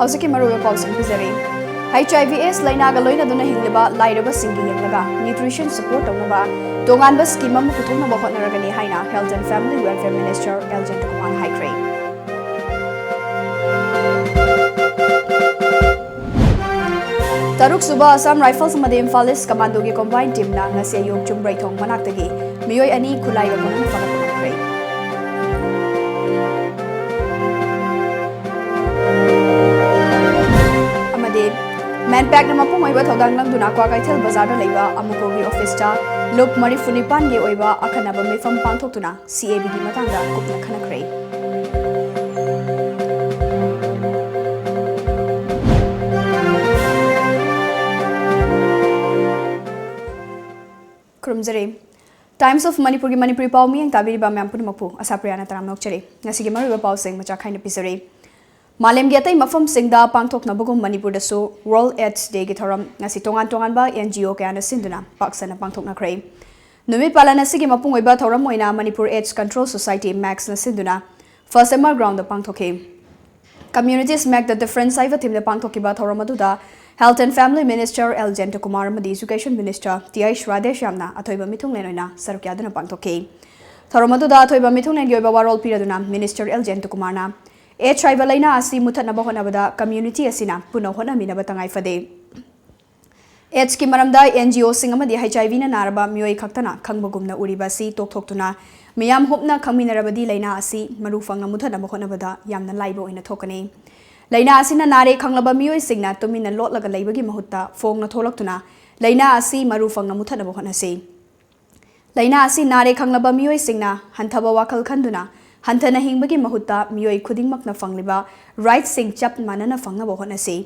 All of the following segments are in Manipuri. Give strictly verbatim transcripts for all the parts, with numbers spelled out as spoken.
ꯍꯧꯖꯤꯛꯀꯤ ꯃꯔꯨꯑꯣꯏꯕ ꯄꯥꯎꯁꯤꯡ ꯄꯤꯖꯔꯤ꯫ H I V AIDS ꯂꯥꯏꯅꯥꯒ ꯂꯣꯏꯅꯗꯨꯅ ꯍꯤꯡꯂꯤꯕ ꯂꯥꯏꯔꯕꯁꯤꯡꯒꯤ ꯌꯦꯡꯂꯒ nutrition support ꯇꯧꯅꯕ ꯇꯣꯉꯥꯟꯕ scheme ꯑꯃ ꯄꯨꯊꯣꯛꯅꯕ ꯍꯣꯠꯅꯔꯒꯅꯤ ꯍꯥꯏꯅ Health and Family Welfare Minister L Jayantakumar ꯍꯥꯏꯈ꯭ꯔꯦ꯫ ꯇꯔꯨꯛ ꯁꯨꯕ Assam Rifles ꯑꯃꯗꯤ Imphal East Commandoꯒꯤ combined teamꯅ ꯉꯁꯤ ꯑꯌꯨꯛ ꯆꯨꯝꯕ꯭ꯔꯩꯊꯣꯡ ꯃꯅꯥꯛꯇꯒꯤ ꯃꯤꯑꯣꯏ ꯑꯅꯤ ꯈꯨꯠꯂꯥꯏꯒ ꯄꯨꯟꯅ ꯐꯥꯒꯠꯄ ꯉꯝꯈ꯭ꯔꯦ꯫ ꯑꯃꯗꯤ MANPACꯅ ꯃꯄꯨꯡ ꯑꯣꯏꯕ ꯊꯧꯗꯥꯡ ꯂꯧꯗꯨꯅ ꯀ꯭ꯋꯥꯀꯩꯊꯦꯜ ꯕꯖꯥꯔꯗ ꯂꯩꯕ ꯑꯃꯨꯀꯣꯒꯤ officeꯇ ꯂꯨꯞ ꯃꯔꯤꯐꯨ ꯅꯤꯄꯥꯟꯒꯤ ꯑꯣꯏꯕ ꯑꯈꯟꯅꯕ ꯃꯤꯐꯝ ꯄꯥꯡꯊꯣꯛꯇꯨꯅ C A Bꯒꯤ ꯃꯇꯥꯡꯗ ꯀꯨꯞꯅ ꯈꯟꯅꯈ꯭ꯔꯦ꯫ ꯈꯨꯔꯨꯝꯖꯔꯤ꯫ Times of Manipurꯒꯤ ꯃꯅꯤꯄꯨꯔꯤ ꯄꯥꯎ ꯃꯤꯠꯌꯦꯡ ꯇꯥꯕꯤꯔꯤꯕ ꯃꯌꯥꯝ ꯄꯨꯝꯅꯃꯛꯄꯨ ꯑꯁꯥꯄ꯭ꯔꯤꯌꯥꯅ ꯇꯔꯥꯝꯅ ꯑꯣꯛꯆꯔꯤ꯫ ꯉꯁꯤꯒꯤ ꯃꯔꯨꯑꯣꯏꯕ ꯄꯥꯎꯁꯤꯡ ꯃꯆꯥ ꯈꯥꯏꯅ ꯄꯤꯖꯔꯤ꯫ ꯃꯥꯂꯦꯝꯒꯤ ꯑꯇꯩ ꯃꯐꯝꯁꯤꯡꯗ ꯄꯥꯡꯊꯣꯛꯅꯕꯒꯨꯝ ꯃꯅꯤꯄꯨꯔꯗꯁꯨ World AIDS Dayꯒꯤ ꯊꯧꯔꯝ ꯉꯁꯤ ꯇꯣꯉꯥꯟ ꯇꯣꯉꯥꯟꯕ N G O ꯀꯌꯥꯅ ꯁꯤꯟꯗꯨꯅ ꯄꯥꯛ ꯁꯟꯅ ꯄꯥꯡꯊꯣꯛꯅꯈ꯭ꯔꯦ꯫ ꯅꯨꯃꯤꯠ ꯄꯥꯂꯟ ꯑꯁꯤꯒꯤ ꯃꯄꯨꯡ ꯑꯣꯏꯕ ꯊꯧꯔꯝ ꯑꯣꯏꯅ ꯃꯅꯤꯄꯨꯔ AIDS Control Society, MACSꯅ ꯁꯤꯟꯗꯨꯅ First M R Groundꯗ ꯄꯥꯡꯊꯣꯛꯈꯤ꯫ Communities Make the Difference ꯍꯥꯏꯕ themeꯗ ꯄꯥꯡꯊꯣꯛꯈꯤꯕ ꯊꯧꯔꯝ ꯑꯗꯨꯗ Health and Family Minister L Jayantakumar ꯑꯃꯗꯤ Education Minister T H Radheshyamꯅ ꯑꯊꯣꯏꯕ ꯃꯤꯊꯨꯡꯂꯦꯟ ꯑꯣꯏꯅ ꯁꯔꯨꯛ ꯌꯥꯗꯨꯅ ꯄꯥꯡꯊꯣꯛꯈꯤ꯫ ꯊꯧꯔꯝ ꯑꯗꯨꯗ ꯑꯊꯣꯏꯕ ꯃꯤꯊꯨꯡꯂꯦꯟꯒꯤ ꯑꯣꯏꯕ ꯋꯥꯔꯣꯜ ꯄꯤꯔꯗꯨꯅ Minister L Jayantakumarꯅ AIDS ꯍꯥꯏꯕ ꯂꯥꯏꯅꯥ ꯑꯁꯤ ꯃꯨꯊꯠꯅꯕ ꯍꯣꯠꯅꯕꯗ community ꯑꯁꯤꯅ ꯄꯨꯟꯅ ꯍꯣꯠꯅꯃꯤꯟꯅꯕ ꯇꯉꯥꯏ ꯐꯗꯦ꯫ AIDSꯀꯤ ꯃꯔꯝꯗ NGOꯁꯤꯡ ꯑꯃꯗꯤ HIVꯅ ꯅꯥꯔꯕ ꯃꯤꯑꯣꯏ ꯈꯛꯇꯅ ꯈꯪꯕꯒꯨꯝꯅ ꯎꯔꯤꯕ ꯑꯁꯤ ꯇꯣꯛꯊꯣꯛꯇꯨꯅ ꯃꯤꯌꯥꯝ ꯍꯨꯞꯅ ꯈꯪꯃꯤꯟꯅꯔꯕꯗꯤ ꯂꯥꯏꯅꯥ ꯑꯁꯤ ꯃꯔꯨ ꯐꯪꯅ ꯃꯨꯊꯠꯅꯕ ꯍꯣꯠꯅꯕꯗ ꯌꯥꯝꯅ ꯂꯥꯏꯕ ꯑꯣꯏꯅ ꯊꯣꯛꯀꯅꯤ꯫ ꯂꯥꯏꯅꯥ ꯑꯁꯤꯅ ꯅꯥꯔꯦ ꯈꯪꯂꯕ ꯃꯤꯑꯣꯏꯁꯤꯡꯅ ꯇꯨꯃꯤꯟꯅ ꯂꯣꯠꯂꯒ ꯂꯩꯕꯒꯤ ꯃꯍꯨꯠꯇ ꯐꯣꯡꯅ ꯊꯣꯛꯂꯛꯇꯨꯅ ꯂꯥꯏꯅꯥ ꯑꯁꯤ ꯃꯔꯨ ꯐꯪꯅ ꯃꯨꯊꯠꯅꯕ ꯍꯣꯠꯅꯁꯤ꯫ ꯂꯥꯏꯅꯥ ꯑꯁꯤ ꯅꯥꯔꯦ ꯈꯪꯂꯕ ꯃꯤꯑꯣꯏꯁꯤꯡꯅ ꯍꯟꯊꯕ ꯋꯥꯈꯜ ꯈꯟꯗꯨꯅ ꯍꯟꯊꯅ ꯍꯤꯡꯕꯒꯤ ꯃꯍꯨꯠꯇ ꯃꯤꯑꯣꯏ ꯈꯨꯗꯤꯡꯃꯛꯅ ꯐꯪꯂꯤꯕ rightꯁꯤꯡ ꯆꯞ ꯃꯥꯟꯅꯅ ꯐꯪꯅꯕ ꯍꯣꯠꯅꯁꯤ꯫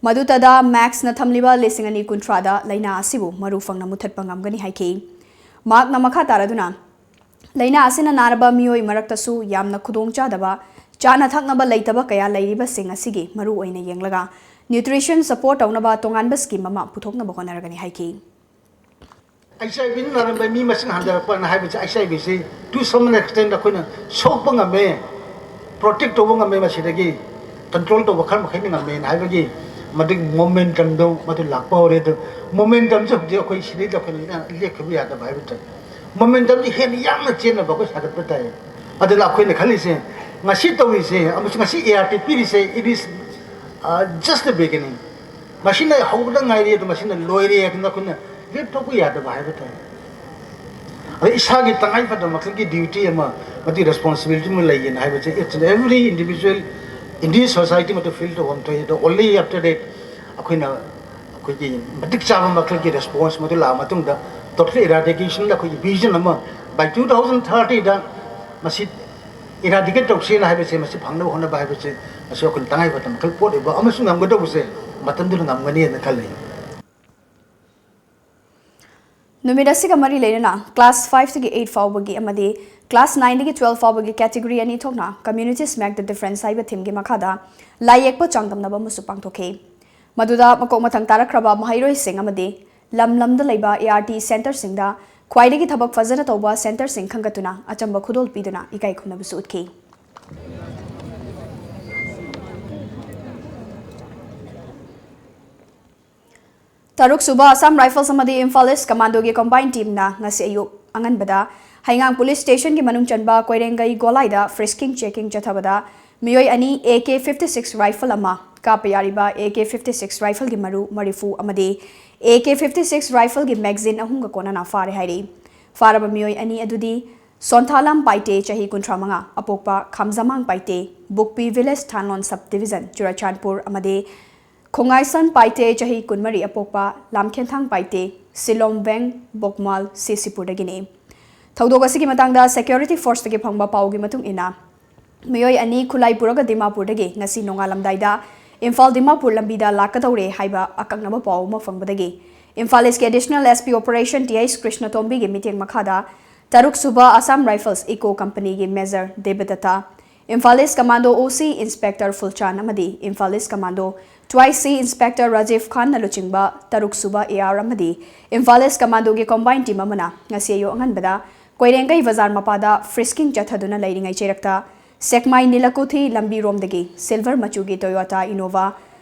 ꯃꯗꯨꯇꯗ MACSꯅ ꯊꯝꯂꯤꯕ ꯂꯤꯁꯤꯡ ꯑꯅꯤ ꯀꯨꯟꯊ꯭ꯔꯥꯗ ꯂꯥꯏꯅꯥ ꯑꯁꯤꯕꯨ ꯃꯔꯨ ꯐꯪꯅ ꯃꯨꯊꯠꯄ ꯉꯝꯒꯅꯤ ꯍꯥꯏꯈꯤ꯫ ꯃꯍꯥꯛꯅ ꯃꯈꯥ ꯇꯥꯔꯗꯨꯅ, ꯂꯥꯏꯅꯥ ꯑꯁꯤꯅ ꯅꯥꯔꯕ ꯃꯤꯑꯣꯏ ꯃꯔꯛꯇꯁꯨ ꯌꯥꯝꯅ ꯈꯨꯗꯣꯡꯆꯥꯗꯕ ꯆꯥꯅ ꯊꯛꯅꯕ ꯂꯩꯇꯕ ꯀꯌꯥ ꯂꯩꯔꯤꯕꯁꯤꯡ ꯑꯁꯤꯒꯤ ꯃꯔꯨ ꯑꯣꯏꯅ ꯌꯦꯡꯂꯒ nutrition support ꯇꯧꯅꯕ ꯇꯣꯉꯥꯟꯕ scheme ꯑꯃ ꯄꯨꯊꯣꯛꯅꯕ ꯍꯣꯠꯅꯔꯒꯅꯤ ꯍꯥꯏꯈꯤ꯫ HIV ꯅꯥꯔꯝꯕ ꯃꯤ ꯃꯁꯤꯡ ꯍꯟꯊꯔꯛꯄꯅ ꯍꯥꯏꯕꯁꯤ, HIV ꯁꯤ to some extent ꯑꯩꯈꯣꯏꯅ ꯁꯣꯛꯄ ꯉꯝꯃꯦ, protect ꯇꯧꯕ ꯉꯝꯃꯦ ꯃꯁꯤꯗꯒꯤ꯫ ꯀꯟꯇ꯭ꯔꯣꯜ ꯇꯧꯕ ꯈꯔ ꯃꯈꯩꯅ ꯉꯝꯃꯦꯅ ꯍꯥꯏꯕꯒꯤ ꯃꯗꯨꯒꯤ ꯃꯣꯃꯦꯟꯇꯝꯗꯣ ꯃꯗꯨ ꯂꯥꯛꯄ ꯍꯧꯔꯦ꯫ ꯑꯗꯨ ꯃꯣꯃꯦꯟꯇꯝꯁꯦ ꯍꯧꯖꯤꯛ ꯑꯩꯈꯣꯏ ꯁꯤꯗꯩꯗ ꯑꯩꯈꯣꯏꯅ ꯂꯦꯞꯈꯤꯕ ꯌꯥꯗꯕ ꯍꯥꯏꯕ ꯇꯥꯔꯦ꯫ ꯃꯣꯃꯦꯟꯇꯝꯁꯦ ꯍꯦꯟꯅ ꯌꯥꯝꯅ ꯆꯦꯟꯅꯕ ꯑꯩꯈꯣꯏ ꯁꯥꯒꯠꯄ ꯇꯥꯏ꯫ ꯑꯗꯨꯅ ꯑꯩꯈꯣꯏꯅ ꯈꯜꯂꯤꯁꯦ, ꯉꯁꯤ ꯇꯧꯔꯤꯁꯦ ꯑꯃꯁꯨꯡ ꯉꯁꯤ ꯑꯦ ꯑꯥꯔ ꯇꯤ ꯄꯤꯔꯤꯁꯦ, it is just the beginning꯫ ꯃꯁꯤꯅ ꯍꯧꯕꯗ ꯉꯥꯏꯔꯤ, ꯑꯗꯨ ꯃꯁꯤꯅ ꯂꯣꯏꯔꯦ ꯍꯥꯏꯗꯅ ꯑꯩꯈꯣꯏꯅ ꯂꯦꯞꯊꯣꯛꯄ ꯌꯥꯗꯕ ꯍꯥꯏꯕ ꯇꯥꯏ꯫ ꯑꯗ ꯏꯁꯥꯒꯤ ꯇꯉꯥꯏ ꯐꯗꯕ ꯃꯈꯜꯒꯤ ꯗ꯭ꯌꯨꯇꯤ ꯑꯃ, ꯃꯗꯨꯒꯤ ꯔꯦꯁꯄꯣꯟꯁꯤꯕꯤꯂꯤꯇꯤ ꯑꯃ ꯂꯩꯌꯦꯅ ꯍꯥꯏꯕꯁꯦ, each and every individual in this society ꯃꯗꯨ ꯐꯤꯜ ꯇꯧꯐꯝ ꯊꯣꯛꯏ꯫ ꯑꯗꯣ only after that ꯑꯩꯈꯣꯏꯅ ꯑꯩꯈꯣꯏꯒꯤ ꯃꯇꯤꯛ ꯆꯥꯕ ꯃꯈꯜꯒꯤ ꯔꯦꯁꯄꯣꯟꯁ ꯃꯗꯨ ꯂꯥꯛꯑ ꯃꯇꯨꯡꯗ total eradication ꯑꯩꯈꯣꯏꯒꯤ ꯚꯤꯖꯟ ꯑꯃ by two thousand thirtyꯗ ꯃꯁꯤ eradicate ꯇꯧꯁꯦꯅ ꯍꯥꯏꯕꯁꯦ, ꯃꯁꯤ ꯐꯪꯅꯕ ꯍꯣꯠꯅꯕ ꯍꯥꯏꯕꯁꯦ, ꯃꯁꯤ ꯑꯩꯈꯣꯏꯅ ꯇꯉꯥꯏ ꯐꯗꯕ ꯃꯈꯜ ꯄꯣꯠ ꯑꯣꯏꯕ ꯑꯃꯁꯨꯡ ꯉꯝꯒꯗꯧꯕꯁꯦ ꯃꯇꯝꯗꯨꯅ ꯉꯝꯒꯅꯤꯅ ꯈꯜꯂꯤ꯫ ꯅꯨꯃꯤꯠ ꯑꯁꯤꯒ ꯃꯔꯤ ꯂꯩꯅꯅ class fiveꯇꯒꯤ eight ꯐꯥꯎꯕꯒꯤ ꯑꯃꯗꯤ class nineꯗꯒꯤ twelve ꯐꯥꯎꯕꯒꯤ category ꯑꯅꯤ ꯊꯣꯛꯅ Communities Make the Difference ꯍꯥꯏꯕ themeꯒꯤ ꯃꯈꯥꯗ ꯂꯥꯏ ꯌꯦꯛꯄ ꯆꯥꯡꯗꯝꯅꯕ ꯑꯃꯁꯨ ꯄꯥꯡꯊꯣꯛꯈꯤ꯫ ꯃꯗꯨꯗ ꯃꯀꯣꯛ ꯃꯊꯪ ꯇꯥꯔꯛꯈ꯭ꯔꯕ ꯃꯍꯩꯔꯣꯏꯁꯤꯡ ꯑꯃꯗꯤ ꯂꯝ ꯂꯝꯗ ꯂꯩꯕ ART centreꯁꯤꯡꯗ ꯈ꯭ꯋꯥꯏꯗꯒꯤ ꯊꯕꯛ ꯐꯖꯅ ꯇꯧꯕ centreꯁꯤꯡ ꯈꯟꯒꯠꯇꯨꯅ ꯑꯆꯝꯕ ꯈꯨꯗꯣꯜ ꯄꯤꯗꯨꯅ ꯏꯀꯥꯏ ꯈꯨꯝꯅꯕꯁꯨ ꯎꯠꯈꯤ꯫ ꯇꯔꯨꯛ ꯁꯨꯕ Assam Rifles ꯑꯃꯗꯤ Imphal East Commandoꯒꯤ combined teamꯅ ꯉꯁꯤ ꯑꯌꯨꯛ ꯑꯉꯟꯕꯗ ꯍꯩꯉꯥꯡ police stationꯒꯤ ꯃꯅꯨꯡ ꯆꯟꯕ ꯀꯣꯏꯔꯦꯡꯒꯩ ꯒꯣꯂꯥꯏꯗ frisking checking ꯆꯠꯊꯕꯗ ꯃꯤꯑꯣꯏ ꯑꯅꯤ AK fifty six rifle ꯑꯃ, ꯀꯥꯞꯄ ꯌꯥꯔꯤꯕ AK fifty six rifleꯒꯤ ꯃꯔꯨ ꯃꯔꯤꯐꯨ ꯑꯃꯗꯤ AK fifty six rifleꯒꯤ magazine ꯑꯍꯨꯝꯒ ꯀꯣꯟꯅꯅ ꯐꯥꯔꯦ ꯍꯥꯏꯔꯤ꯫ ꯐꯥꯔꯕ ꯃꯤꯑꯣꯏ ꯑꯅꯤ ꯑꯗꯨꯗꯤ ꯁꯣꯟꯊꯥꯂꯥꯝ ꯄꯥꯏꯇꯦ, ꯆꯍꯤ ꯀꯨꯟꯊ꯭ꯔꯥ ꯃꯉꯥ, ꯑꯄꯣꯛꯄ ꯈꯥꯝꯖꯃꯥꯡ ꯄꯥꯏꯇꯦ, ꯕꯨꯛꯄꯤ village, ꯊꯥꯟꯂꯣꯟ sub division, ꯆꯨꯔꯆꯥꯟꯄꯨꯔ, ꯑꯃꯗꯤ ꯈꯣꯡꯉꯥꯏꯁꯟ ꯄꯥꯏꯇꯦ, ꯆꯍꯤ ꯀꯨꯟꯃꯔꯤ, ꯑꯄꯣꯛꯄ ꯂꯥꯝꯈꯦꯟꯊꯥꯡ ꯄꯥꯏꯇꯦ, ꯁꯤꯂꯣꯝ ꯕꯦꯡ, ꯕꯣꯛꯃꯥꯜ, ꯁꯤꯁꯤꯄꯨꯔꯗꯒꯤꯅꯤ꯫ ꯊꯧꯗꯣꯛ ꯑꯁꯤꯒꯤ ꯃꯇꯥꯡꯗ security forceꯇꯒꯤ ꯐꯪꯕ ꯄꯥꯎꯒꯤ ꯃꯇꯨꯡ ꯏꯟꯅ, ꯃꯤꯑꯣꯏ ꯑꯅꯤ ꯈꯨꯠꯂꯥꯏ ꯄꯨꯔꯒ ꯗꯤꯃꯥꯄꯨꯔꯗꯒꯤ ꯉꯁꯤ ꯅꯣꯡꯉꯥꯜꯂꯝꯗꯥꯏꯗ ꯏꯝꯐꯥꯜ ꯗꯤꯃꯥꯄꯨꯔ ꯂꯝꯕꯤꯗ ꯂꯥꯛꯀꯗꯧꯔꯦ ꯍꯥꯏꯕ ꯑꯀꯛꯅꯕ ꯄꯥꯎ ꯑꯃ ꯐꯪꯕꯗꯒꯤ, Imphal Eastꯀꯤ additional SP operation T H ꯀ꯭ꯔꯤꯁꯅꯇꯣꯝꯕꯤꯒꯤ ꯃꯤꯠꯌꯦꯡ ꯃꯈꯥꯗ ꯇꯔꯨꯛ ꯁꯨꯕ Assam Rifles Eco Companyꯒꯤ Major ꯗꯦꯕꯗꯠꯇ, Imphal East Commando OC Inspector ꯐꯨꯜꯆꯥꯟ ꯑꯃꯗꯤ Imphal East Commando Twice C Inspector Rajiv ꯈꯥꯟꯅ ꯂꯨꯆꯤꯡꯕ ꯇꯔꯨꯛ ꯁꯨꯕ AR ꯑꯃꯗꯤ ꯏꯝꯐꯥꯜ East Commandoꯒꯤ combined team ꯑꯃꯅ ꯉꯁꯤ ꯑꯌꯨꯛ ꯑꯉꯟꯕꯗ ꯀꯣꯏꯔꯦꯡꯒꯩ ꯕꯖꯥꯔ ꯃꯄꯥꯗ frisking ꯆꯠꯊꯗꯨꯅ ꯂꯩꯔꯤꯉꯩ ꯆꯩꯔꯛꯇ ꯁꯦꯛꯃꯥꯏ ꯅꯤꯂꯀꯨꯊꯤ ꯂꯝꯕꯤꯔꯣꯝꯗꯒꯤ ꯁꯤꯜꯚꯔ ꯃꯆꯨꯒꯤ Toyota Innova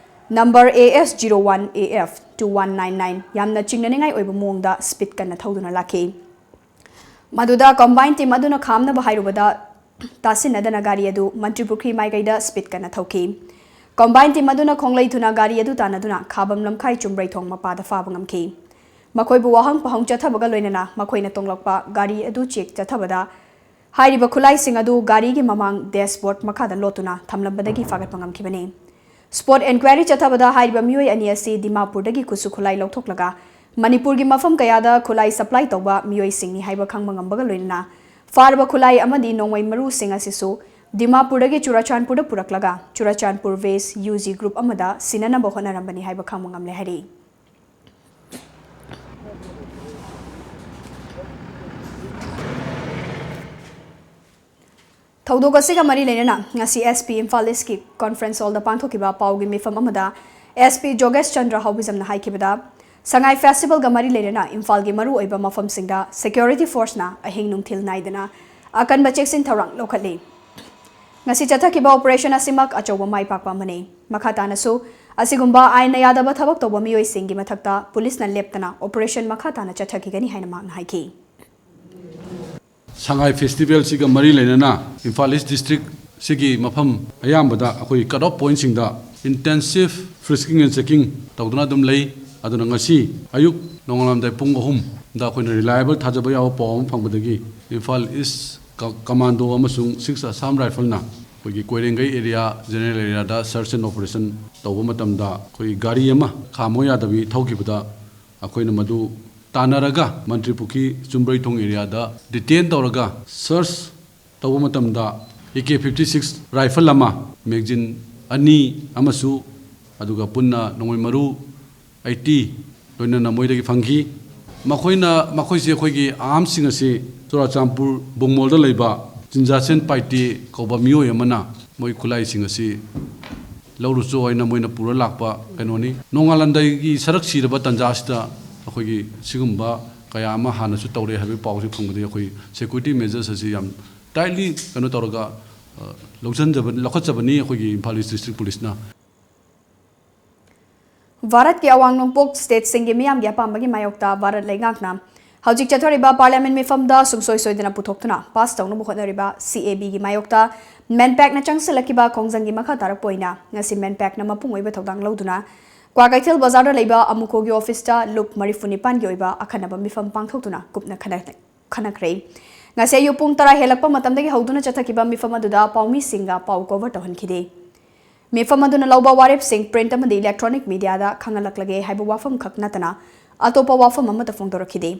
number A S zero one A F two one nine nine ꯌꯥꯝꯅ ꯆꯤꯡꯅꯅꯤꯡꯉꯥꯏ ꯑꯣꯏꯕ ꯃꯑꯣꯡꯗ ꯁ꯭ꯄꯤꯗ ꯀꯟꯅ ꯊꯧꯗꯨꯅ ꯂꯥꯛꯈꯤ꯫ ꯃꯗꯨꯗ ꯀꯝꯕꯥꯏꯟ ꯇꯤꯝ ꯑꯗꯨꯅ ꯈꯥꯝꯅꯕ ꯍꯥꯏꯔꯨꯕꯗ ꯇꯥꯁꯤꯟꯅꯗꯅ ꯒꯥꯔꯤ ꯑꯗꯨ ꯃꯟꯇ꯭ꯔꯤꯄꯨꯈ꯭ꯔꯤ ꯃꯥꯏꯀꯩꯗ ꯁ꯭ꯄꯤꯗ ꯀꯟꯅ ꯊꯧꯈꯤ꯫ ꯀꯝꯕꯥꯏꯟ ꯇꯤꯝ ꯑꯗꯨꯅ ꯈꯣꯡꯂꯩ ꯊꯨꯅ ꯒꯥꯔꯤ ꯑꯗꯨ ꯇꯥꯟꯅꯗꯨꯅ ꯈꯥꯕꯝ ꯂꯝꯈꯥꯏ ꯆꯨꯝꯕ꯭ꯔꯩꯊꯣꯡ ꯃꯄꯥꯗ ꯐꯥꯕ ꯉꯝꯈꯤ꯫ ꯃꯈꯣꯏꯕꯨ ꯋꯥꯍꯪ ꯄꯥꯎꯍꯪ ꯆꯠꯊꯕꯒ ꯂꯣꯏꯅꯅ ꯃꯈꯣꯏꯅ ꯇꯣꯡꯂꯛꯄ ꯒꯥꯔꯤ ꯑꯗꯨ ꯆꯦꯛ ꯆꯠꯊꯕꯗ ꯍꯥꯏꯔꯤꯕ ꯈꯨꯠꯂꯥꯏꯁꯤꯡ ꯑꯗꯨ ꯒꯥꯔꯤꯒꯤ ꯃꯃꯥꯡ ꯗꯦꯁꯕꯣꯔꯗ ꯃꯈꯥꯗ ꯂꯣꯠꯇꯨꯅ ꯊꯝꯂꯝꯕꯗꯒꯤ ꯐꯥꯒꯠꯄ ꯉꯝꯈꯤꯕꯅꯤ꯫ ꯁ꯭ꯄꯣꯠ ꯏꯟꯀ꯭ꯋꯥꯏꯔꯤ ꯆꯠꯊꯕꯗ ꯍꯥꯏꯔꯤꯕ ꯃꯤꯑꯣꯏ ꯑꯅꯤ ꯑꯁꯤ ꯗꯤꯃꯥꯄꯨꯔꯗꯒꯤ ꯈꯨꯠꯁꯨ ꯈꯨꯠꯂꯥꯏ ꯂꯧꯊꯣꯛꯂꯒ ꯃꯅꯤꯄꯨꯔꯒꯤ ꯃꯐꯝ ꯀꯌꯥꯗ ꯈꯨꯠꯂꯥꯏ ꯁꯄ꯭ꯂꯥꯏ ꯇꯧꯕ ꯃꯤꯑꯣꯏꯁꯤꯡꯅꯤ ꯍꯥꯏꯕ ꯈꯪꯕ ꯉꯝꯕꯒ ꯂꯣꯏꯅꯅ ꯐꯥꯔꯕ ꯈꯨꯠꯂꯥꯏ ꯑꯃꯗꯤ ꯅꯣꯡꯃꯩ ꯃꯔꯨꯁꯤꯡ ꯑꯁꯤꯁꯨ ꯗꯤꯃꯥꯄꯨꯔꯗꯒꯤ ꯆꯨꯔꯥꯆꯥꯟꯄꯨꯔꯗ ꯄꯨꯔꯛꯂꯒ ꯆꯨꯔꯥꯆꯥꯟꯄꯨꯔ ꯕꯦꯁ UG ꯒ꯭ꯔꯨꯞ ꯑꯃꯗ ꯁꯤꯟꯅꯅꯕ ꯍꯣꯠꯅꯔꯝꯕꯅꯤ ꯍꯥꯏꯕ ꯈꯪꯕ ꯉꯝꯂꯦ ꯍꯥꯏꯔꯤ꯫ ꯊꯧꯗꯣꯛ ꯑꯁꯤꯒ ꯃꯔꯤ ꯂꯩꯅꯅ ꯉꯁꯤ SP ꯏꯝꯐꯥꯜ ꯏꯁꯀꯤ ꯀꯣꯟꯐ꯭ꯔꯦꯟꯁ ꯍꯣꯜꯗ ꯄꯥꯡꯊꯣꯛꯈꯤꯕ ꯄꯥꯎꯒꯤ ꯃꯤꯐꯝ ꯑꯃꯗ SP ꯖꯣꯒꯦꯁ ꯆꯟꯗ꯭ꯔ ꯍꯥꯎꯕꯤꯖꯝꯅ ꯍꯥꯏꯈꯤꯕꯗ, ꯁꯉꯥꯏ ꯐꯦꯁꯇꯤꯚꯦꯜꯒ ꯃꯔꯤ ꯂꯩꯅꯅ ꯏꯝꯐꯥꯜꯒꯤ ꯃꯔꯨꯑꯣꯏꯕ ꯃꯐꯝꯁꯤꯡꯗ ꯁꯦꯀ꯭ꯌꯨꯔꯤꯇꯤ ꯐꯣꯔꯁꯅ ꯑꯍꯤꯡ ꯅꯨꯡꯊꯤꯜ ꯅꯥꯏꯗꯅ ꯑꯀꯟꯕ ꯆꯦꯛꯁꯤꯟ ꯊꯧꯔꯥꯡ ꯂꯧꯈꯠꯂꯤ꯫ ꯉꯁꯤ ꯆꯠꯊꯈꯤꯕ ꯑꯣꯄꯔꯦꯁꯟ ꯑꯁꯤꯃꯛ ꯑꯆꯧꯕ ꯃꯥꯏ ꯄꯥꯛꯄ ꯑꯃꯅꯤ꯫ ꯃꯈꯥ ꯇꯥꯅꯁꯨ ꯑꯁꯤꯒꯨꯝꯕ ꯑꯥꯏꯟꯅ ꯌꯥꯗꯕ ꯊꯕꯛ ꯇꯧꯕ ꯃꯤꯑꯣꯏꯁꯤꯡꯒꯤ ꯃꯊꯛꯇ ꯄꯨꯂꯤꯁꯅ ꯂꯦꯞꯇꯅ ꯑꯣꯄꯔꯦꯁꯟ ꯃꯈꯥ ꯇꯥꯅ ꯆꯠꯊꯈꯤꯒꯅꯤ ꯍꯥꯏꯅ ꯃꯍꯥꯛꯅ ꯍꯥꯏꯈꯤ꯫ ꯁꯉꯥꯏ ꯐꯦꯁꯇꯤꯚꯦꯜꯁꯤꯒ ꯃꯔꯤ ꯂꯩꯅꯅ ꯏꯝꯐꯥꯜ ꯏꯁ ꯗꯤꯁꯇ꯭ꯔꯤꯛꯁꯤꯒꯤ ꯃꯐꯝ ꯑꯌꯥꯝꯕꯗ ꯑꯩꯈꯣꯏ ꯀꯠ ꯑꯣꯐ ꯄꯣꯏꯟꯠꯁꯤꯡꯗ ꯏꯟꯇꯦꯟꯁꯤꯚ ꯐ꯭ꯔꯤꯁꯀꯤꯡ ꯑꯦꯟ ꯆꯦꯀꯤꯡ ꯇꯧꯗꯨꯅ ꯑꯗꯨꯝ ꯂꯩ꯫ ꯑꯗꯨꯅ ꯉꯁꯤ ꯑꯌꯨꯛ ꯅꯣꯡꯉꯥꯜꯂꯝꯗꯥꯏ ꯄꯨꯡ ꯑꯍꯨꯝꯗ ꯑꯩꯈꯣꯏꯅ ꯔꯤꯂꯥꯏꯕꯜ ꯊꯥꯖꯕ ꯌꯥꯕ ꯄꯥꯎ ꯑꯃ ꯐꯪꯕꯗꯒꯤ ꯏꯝꯐꯥꯜ ꯏꯁ ꯀ-, ꯀꯃꯥꯟꯗꯣ ꯑꯃꯁꯨꯡ ꯁꯤꯛꯁ ꯑꯁꯥꯝ ꯔꯥꯏꯐꯜꯅ ꯑꯩꯈꯣꯏꯒꯤ ꯀꯣꯏꯔꯦꯡꯒꯩ ꯑꯦꯔꯤꯌꯥ, ꯖꯦꯅꯔꯦꯜ ꯑꯦꯔꯤꯌꯥꯗ ꯁꯔꯆ ꯑꯦꯟ ꯑꯣꯄꯔꯦꯁꯟ ꯇꯧꯕ ꯃꯇꯝꯗ ꯑꯩꯈꯣꯏꯒꯤ ꯒꯥꯔꯤ ꯑꯃ ꯈꯥꯝꯃꯣ ꯌꯥꯗꯕꯤ ꯊꯧꯈꯤꯕꯗ ꯑꯩꯈꯣꯏꯅ ꯃꯗꯨ ꯇꯥꯟꯅꯔꯒ ꯃꯟꯇ꯭ꯔꯤ ꯄꯨꯈ꯭ꯔꯤ ꯆꯨꯝꯕ꯭ꯔꯩꯊꯣꯡ ꯑꯦꯔꯤꯌꯥꯗ ꯗꯤꯇꯦꯟ ꯇꯧꯔꯒ ꯁꯔꯆ ꯇꯧꯕ ꯃꯇꯝꯗ AK fifty six ꯔꯥꯏꯐꯜ ꯑꯃ, ꯃꯦꯒꯖꯤꯟ ꯑꯅꯤ ꯑꯃꯁꯨ ꯑꯗꯨꯒ ꯄꯨꯟꯅ ꯅꯣꯡꯃꯩ ꯃꯔꯨ eighty ꯂꯣꯏꯅꯅ ꯃꯣꯏꯗꯒꯤ ꯐꯪꯈꯤ꯫ ꯃꯈꯣꯏꯅ, ꯃꯈꯣꯏꯁꯤ ꯑꯩꯈꯣꯏꯒꯤ ꯑꯥꯔꯝꯁꯤꯡ ꯑꯁꯤ ꯆꯨꯔꯥꯆꯥꯟꯄꯨꯔ ꯕꯨꯡꯃꯣꯜꯗ ꯂꯩꯕ ꯆꯤꯟꯖꯥꯁꯦꯟ ꯄꯥꯏꯇꯦ ꯀꯧꯕ ꯃꯤꯑꯣꯏ ꯑꯃꯅ ꯃꯣꯏ ꯈꯨꯠꯂꯥꯏꯁꯤꯡ ꯑꯁꯤ ꯂꯧꯔꯨꯆꯣ ꯍꯥꯏꯅ ꯃꯣꯏꯅ ꯄꯨꯔ ꯂꯥꯛꯄ ꯀꯩꯅꯣꯅꯤ꯫ ꯅꯣꯡꯉꯥꯜꯂꯝꯗꯥꯏꯒꯤ ꯁꯔꯛ ꯁꯤꯔꯕ ꯇꯥꯟꯖꯥ ꯑꯁꯤꯗ ꯑꯩꯈꯣꯏꯒꯤ ꯁꯤꯒꯨꯝꯕ ꯀꯌꯥ ꯑꯃ ꯍꯥꯟꯅꯁꯨ ꯇꯧꯔꯛꯑꯦ ꯍꯥꯏꯕꯒꯤ ꯄꯥꯎꯁꯤ ꯐꯪꯕꯗꯒꯤ ꯑꯩꯈꯣꯏ ꯁꯦꯀ꯭ꯌꯨꯔꯤꯇꯤ ꯃꯦꯖꯔꯁ ꯑꯁꯤ ꯌꯥꯝ ꯇꯥꯏꯠꯂꯤ ꯀꯩꯅꯣ ꯇꯧꯔꯒ ꯂꯧꯁꯤꯟꯖꯕ ꯂꯧꯈꯠꯆꯕꯅꯤ ꯑꯩꯈꯣꯏꯒꯤ ꯏꯝꯐꯥꯜ ꯏꯁ ꯗꯤꯁꯇ꯭ꯔꯤꯛ ꯄꯨꯂꯤꯁꯅ꯫ ꯚꯥꯔꯠꯀꯤ ꯑꯋꯥꯡ ꯅꯣꯡꯄꯣꯛ ꯁ꯭ꯇꯦꯠꯁꯤꯡꯒꯤ ꯃꯤꯌꯥꯝꯒꯤ ꯑꯄꯥꯝꯕꯒꯤ ꯃꯥꯌꯣꯛꯇ ꯚꯥꯔꯠ ꯂꯩꯉꯥꯛꯅ ꯍꯧꯖꯤꯛ ꯆꯠꯊꯔꯤꯕ ꯄꯥꯔꯂꯤꯌꯥꯃꯦꯟ ꯃꯤꯐꯝꯗ ꯁꯨꯡꯁꯣꯏ ꯁꯣꯏꯗꯅ ꯄꯨꯊꯣꯛꯇꯨꯅ ꯄꯥꯁ ꯇꯧꯅꯕ ꯍꯣꯠꯅꯔꯤꯕ ꯁꯤ ꯑꯦ ꯕꯤꯒꯤ ꯃꯥꯌꯣꯛꯇ ꯃꯦꯟꯄꯦꯛꯅ ꯆꯪꯁꯤꯜꯂꯛꯈꯤꯕ ꯈꯣꯡꯖꯪꯒꯤ ꯃꯈꯥ ꯇꯥꯔꯛꯄ ꯑꯣꯏꯅ ꯉꯁꯤ ꯃꯦꯟꯄꯦꯛꯅ ꯃꯄꯨꯡ ꯑꯣꯏꯕ ꯊꯧꯗꯥꯡ ꯂꯧꯗꯨꯅ ꯀ꯭ꯋꯥꯀꯩꯊꯦꯜ ꯕꯖꯥꯔꯗ ꯂꯩꯕ ꯑꯃꯨꯀꯣꯒꯤ ꯑꯣꯐꯤꯁꯇ ꯂꯨꯞ ꯃꯔꯤꯐꯨ ꯅꯤꯄꯥꯟꯒꯤ ꯑꯣꯏꯕ ꯑꯈꯟꯅꯕ ꯃꯤꯐꯝ ꯄꯥꯡꯊꯣꯛꯇꯨꯅ ꯀꯨꯞꯅ ꯈꯟꯅꯈ꯭ꯔꯦ꯫ ꯉꯁꯤ ꯑꯌꯨꯛ ꯄꯨꯡ ꯇꯔꯥ ꯍꯦꯜꯂꯛꯄ ꯃꯇꯝꯗꯒꯤ ꯍꯧꯗꯨꯅ ꯆꯠꯊꯈꯤꯕ ꯃꯤꯐꯝ ꯑꯗꯨꯗ ꯄꯥꯎꯃꯤꯁꯤꯡꯒ ꯄꯥꯎ ꯀꯣꯚꯔ ꯇꯧꯍꯟꯈꯤꯗꯦ꯫ ꯃꯤꯐꯝ ꯑꯗꯨꯅ ꯂꯧꯕ ꯋꯥꯔꯦꯞꯁꯤꯡ ꯄ꯭ꯔꯤꯟꯠ ꯑꯃꯗꯤ ꯏꯂꯦꯛꯇ꯭ꯔꯣꯅꯤꯛ ꯃꯤꯗꯤꯌꯥꯗ ꯈꯪꯍꯜꯂꯛꯂꯒꯦ ꯍꯥꯏꯕ ꯋꯥꯐꯝ ꯈꯛ ꯅꯠꯇꯅ ꯑꯇꯣꯞꯄ ꯋꯥꯐꯝ ꯑꯃꯠꯇ ꯐꯣꯡꯗꯣꯔꯛꯈꯤꯗꯦ꯫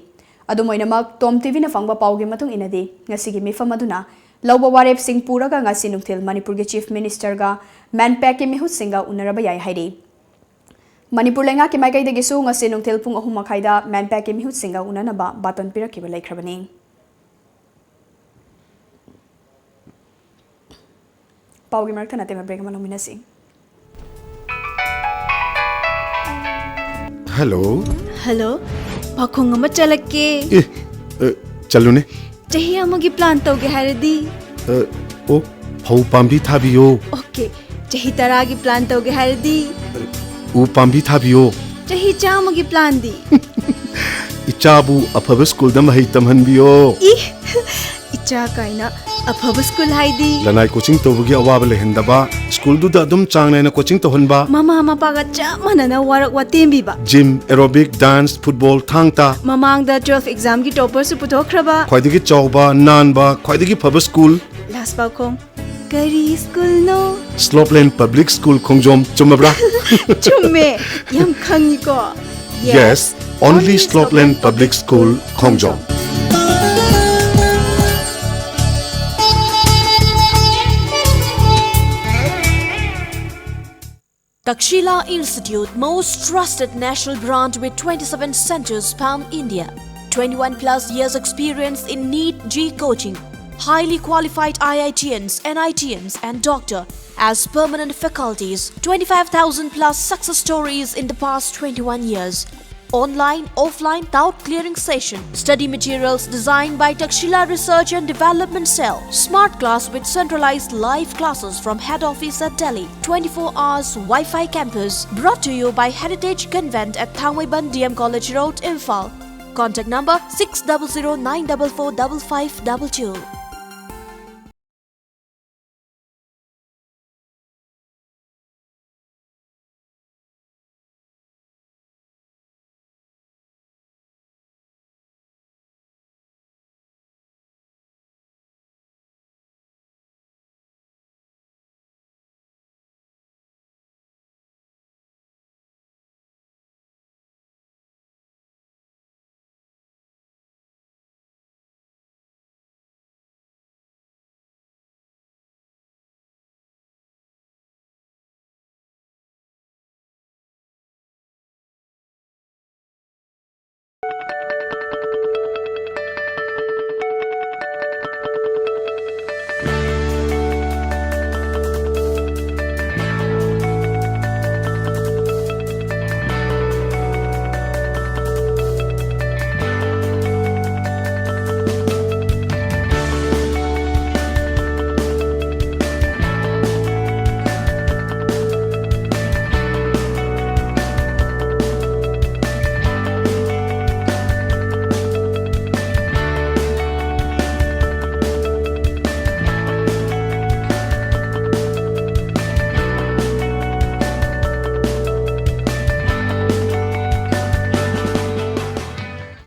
ꯑꯗꯨꯝ ꯑꯣꯏꯅꯃꯛ, ꯇꯣꯝ ꯇꯤꯚꯤꯅ ꯐꯪꯕ ꯄꯥꯎꯒꯤ ꯃꯇꯨꯡ ꯏꯟꯅꯗꯤ, ꯉꯁꯤꯒꯤ ꯃꯤꯐꯝ ꯑꯗꯨꯅ ꯂꯧꯕ ꯋꯥꯔꯦꯞꯁꯤꯡ ꯄꯨꯔꯒ ꯉꯁꯤ ꯅꯨꯡꯊꯤꯜ ꯃꯅꯤꯄꯨꯔꯒꯤ ꯆꯤꯐ ꯃꯤꯅꯤꯁꯇꯔꯒ ꯃꯦꯟꯄꯦꯛꯀꯤ ꯃꯤꯍꯨꯠꯁꯤꯡꯒ ꯎꯅꯔꯕ ꯌꯥꯏ ꯍꯥꯏꯔꯤ꯫ ꯃꯅꯤꯄꯨꯔ ꯂꯩꯉꯥꯛꯀꯤ ꯃꯥꯏꯀꯩꯗꯒꯤꯁꯨ ꯉꯁꯤ ꯅꯨꯡꯊꯤꯜ ꯄꯨꯡ ꯑꯍꯨꯝ ꯃꯈꯥꯏꯗ ꯃꯦꯟꯄꯦꯛꯀꯤ ꯃꯤꯍꯨꯠꯁꯤꯡꯒ ꯎꯅꯅꯕ ꯕꯥꯇꯣꯟ ꯄꯤꯔꯛꯈꯤꯕ ꯂꯩꯈ꯭ꯔꯕꯅꯤ꯫ ꯄꯥꯎꯒꯤ ꯃꯔꯛꯇ ꯅꯠꯇꯦ, ꯕ꯭ꯔꯦꯛ ꯑꯃ ꯂꯧꯃꯤꯟꯅꯁꯤ꯫ ꯍꯜꯂꯣ꯫ ꯍꯜꯂꯣ꯫ ꯄꯥꯈꯣꯡ ꯑꯃ ꯆꯠꯂꯛꯀꯦ꯫ ꯑꯦ, ꯑ, ꯆꯠꯂꯨꯅꯦ꯫ ꯆꯍꯤ ꯑꯃꯒꯤ ꯄ꯭ꯂꯥꯟ ꯇꯧꯒꯦ ꯍꯥꯏꯔꯗꯤ? ꯑ, ꯑꯣ, ꯐꯧ ꯄꯥꯝꯕꯤ ꯊꯥꯕꯤꯌꯣ꯫ ꯑꯣꯀꯦ꯫ ꯆꯍꯤ ꯇꯔꯥꯒꯤ ꯄ꯭ꯂꯥꯟ ꯇꯧꯒꯦ ꯍꯥꯏꯔꯗꯤ? ꯎ ꯄꯥꯝꯕꯤ ꯊꯥꯕꯤꯌꯣ꯫ ꯆꯍꯤ ꯆꯥꯝꯃꯒꯤ ꯄ꯭ꯂꯥꯟꯗꯤ? ꯏꯆꯥꯕꯨ ꯑꯐꯕ ꯁ꯭ꯀꯨꯜꯗ ꯃꯍꯩ ꯇꯝꯍꯟꯕꯤꯌꯣ꯫ ꯏ! ꯏꯆꯥ ꯀꯥꯏꯅ꯫ ꯑꯐꯕ ꯁ꯭ꯀꯨꯜ ꯍꯥꯏꯗꯤ? ꯂꯅꯥꯏ ꯀꯣꯆꯤꯡ ꯇꯧꯕꯒꯤ ꯑꯋꯥꯕ ꯂꯩꯍꯟꯗꯕ, ꯁ꯭ꯀꯨꯜꯗꯨꯗ ꯑꯗꯨꯝ ꯆꯥꯡ ꯅꯥꯏꯅ ꯀꯣꯆꯤꯡ ꯇꯧꯍꯟꯕ꯫ ꯃꯃꯥ ꯃꯄꯥꯒ ꯆꯞ ꯃꯥꯟꯅꯅ ꯋꯥꯔꯛ ꯋꯥꯇꯦꯝꯕꯤꯕ꯫ ꯖꯤꯝ, ꯑꯦꯔꯣꯕꯤꯛ, ꯗꯥꯟꯁ, ꯐꯨꯠꯕꯣꯜ, ꯊꯥꯡ ꯇꯥ꯫ ꯃꯃꯥꯡꯗ ꯇꯨꯋꯦꯜꯐ ꯑꯦꯛꯖꯥꯝꯒꯤ ꯇꯣꯄꯔꯁꯨ ꯄꯨꯊꯣꯛꯈ꯭ꯔꯕ꯫ ꯈ꯭ꯋꯥꯏꯗꯒꯤ ꯆꯥꯎꯕ, ꯅꯥꯟꯕ, ꯈ꯭ꯋꯥꯏꯗꯒꯤ ꯐꯕ ꯁ꯭ꯀꯨꯜ꯫ ꯂꯥꯁ ꯄꯥꯎꯈꯣꯡ꯫ ꯀꯔꯤ ꯁ꯭ꯀꯨꯜꯅꯣ? ꯁ꯭ꯂꯣꯞꯂꯦꯟ ꯄꯕ꯭ꯂꯤꯛ ꯁ꯭ꯀꯨꯜ ꯈꯣꯡꯖꯣꯝ, ꯆꯨꯝꯃꯕ꯭ꯔꯥ? ꯆꯨꯝꯃꯦ꯫ ꯌꯥꯝ ꯈꯪꯉꯤꯀꯣ꯫ Yes, only Slopeland Public School, Khongjom. Takshila Institute, most trusted national brand with twenty-seven centers pan India. twenty-one plus years experience in NEET G coaching. Highly qualified I I T Ns, N I T Ns, and doctor as permanent faculties. twenty-five thousand plus success stories in the past twenty-one years. Online, offline doubt clearing session. Study materials designed by Takshila Research and Development Cell. Smart class with centralized live classes from head office at Delhi. Twenty-four hours Wi-Fi campus. Brought to you by Heritage Convent at Thangmeiban D M College Road, Imphal. Contact number six double zero nine double four double five double two.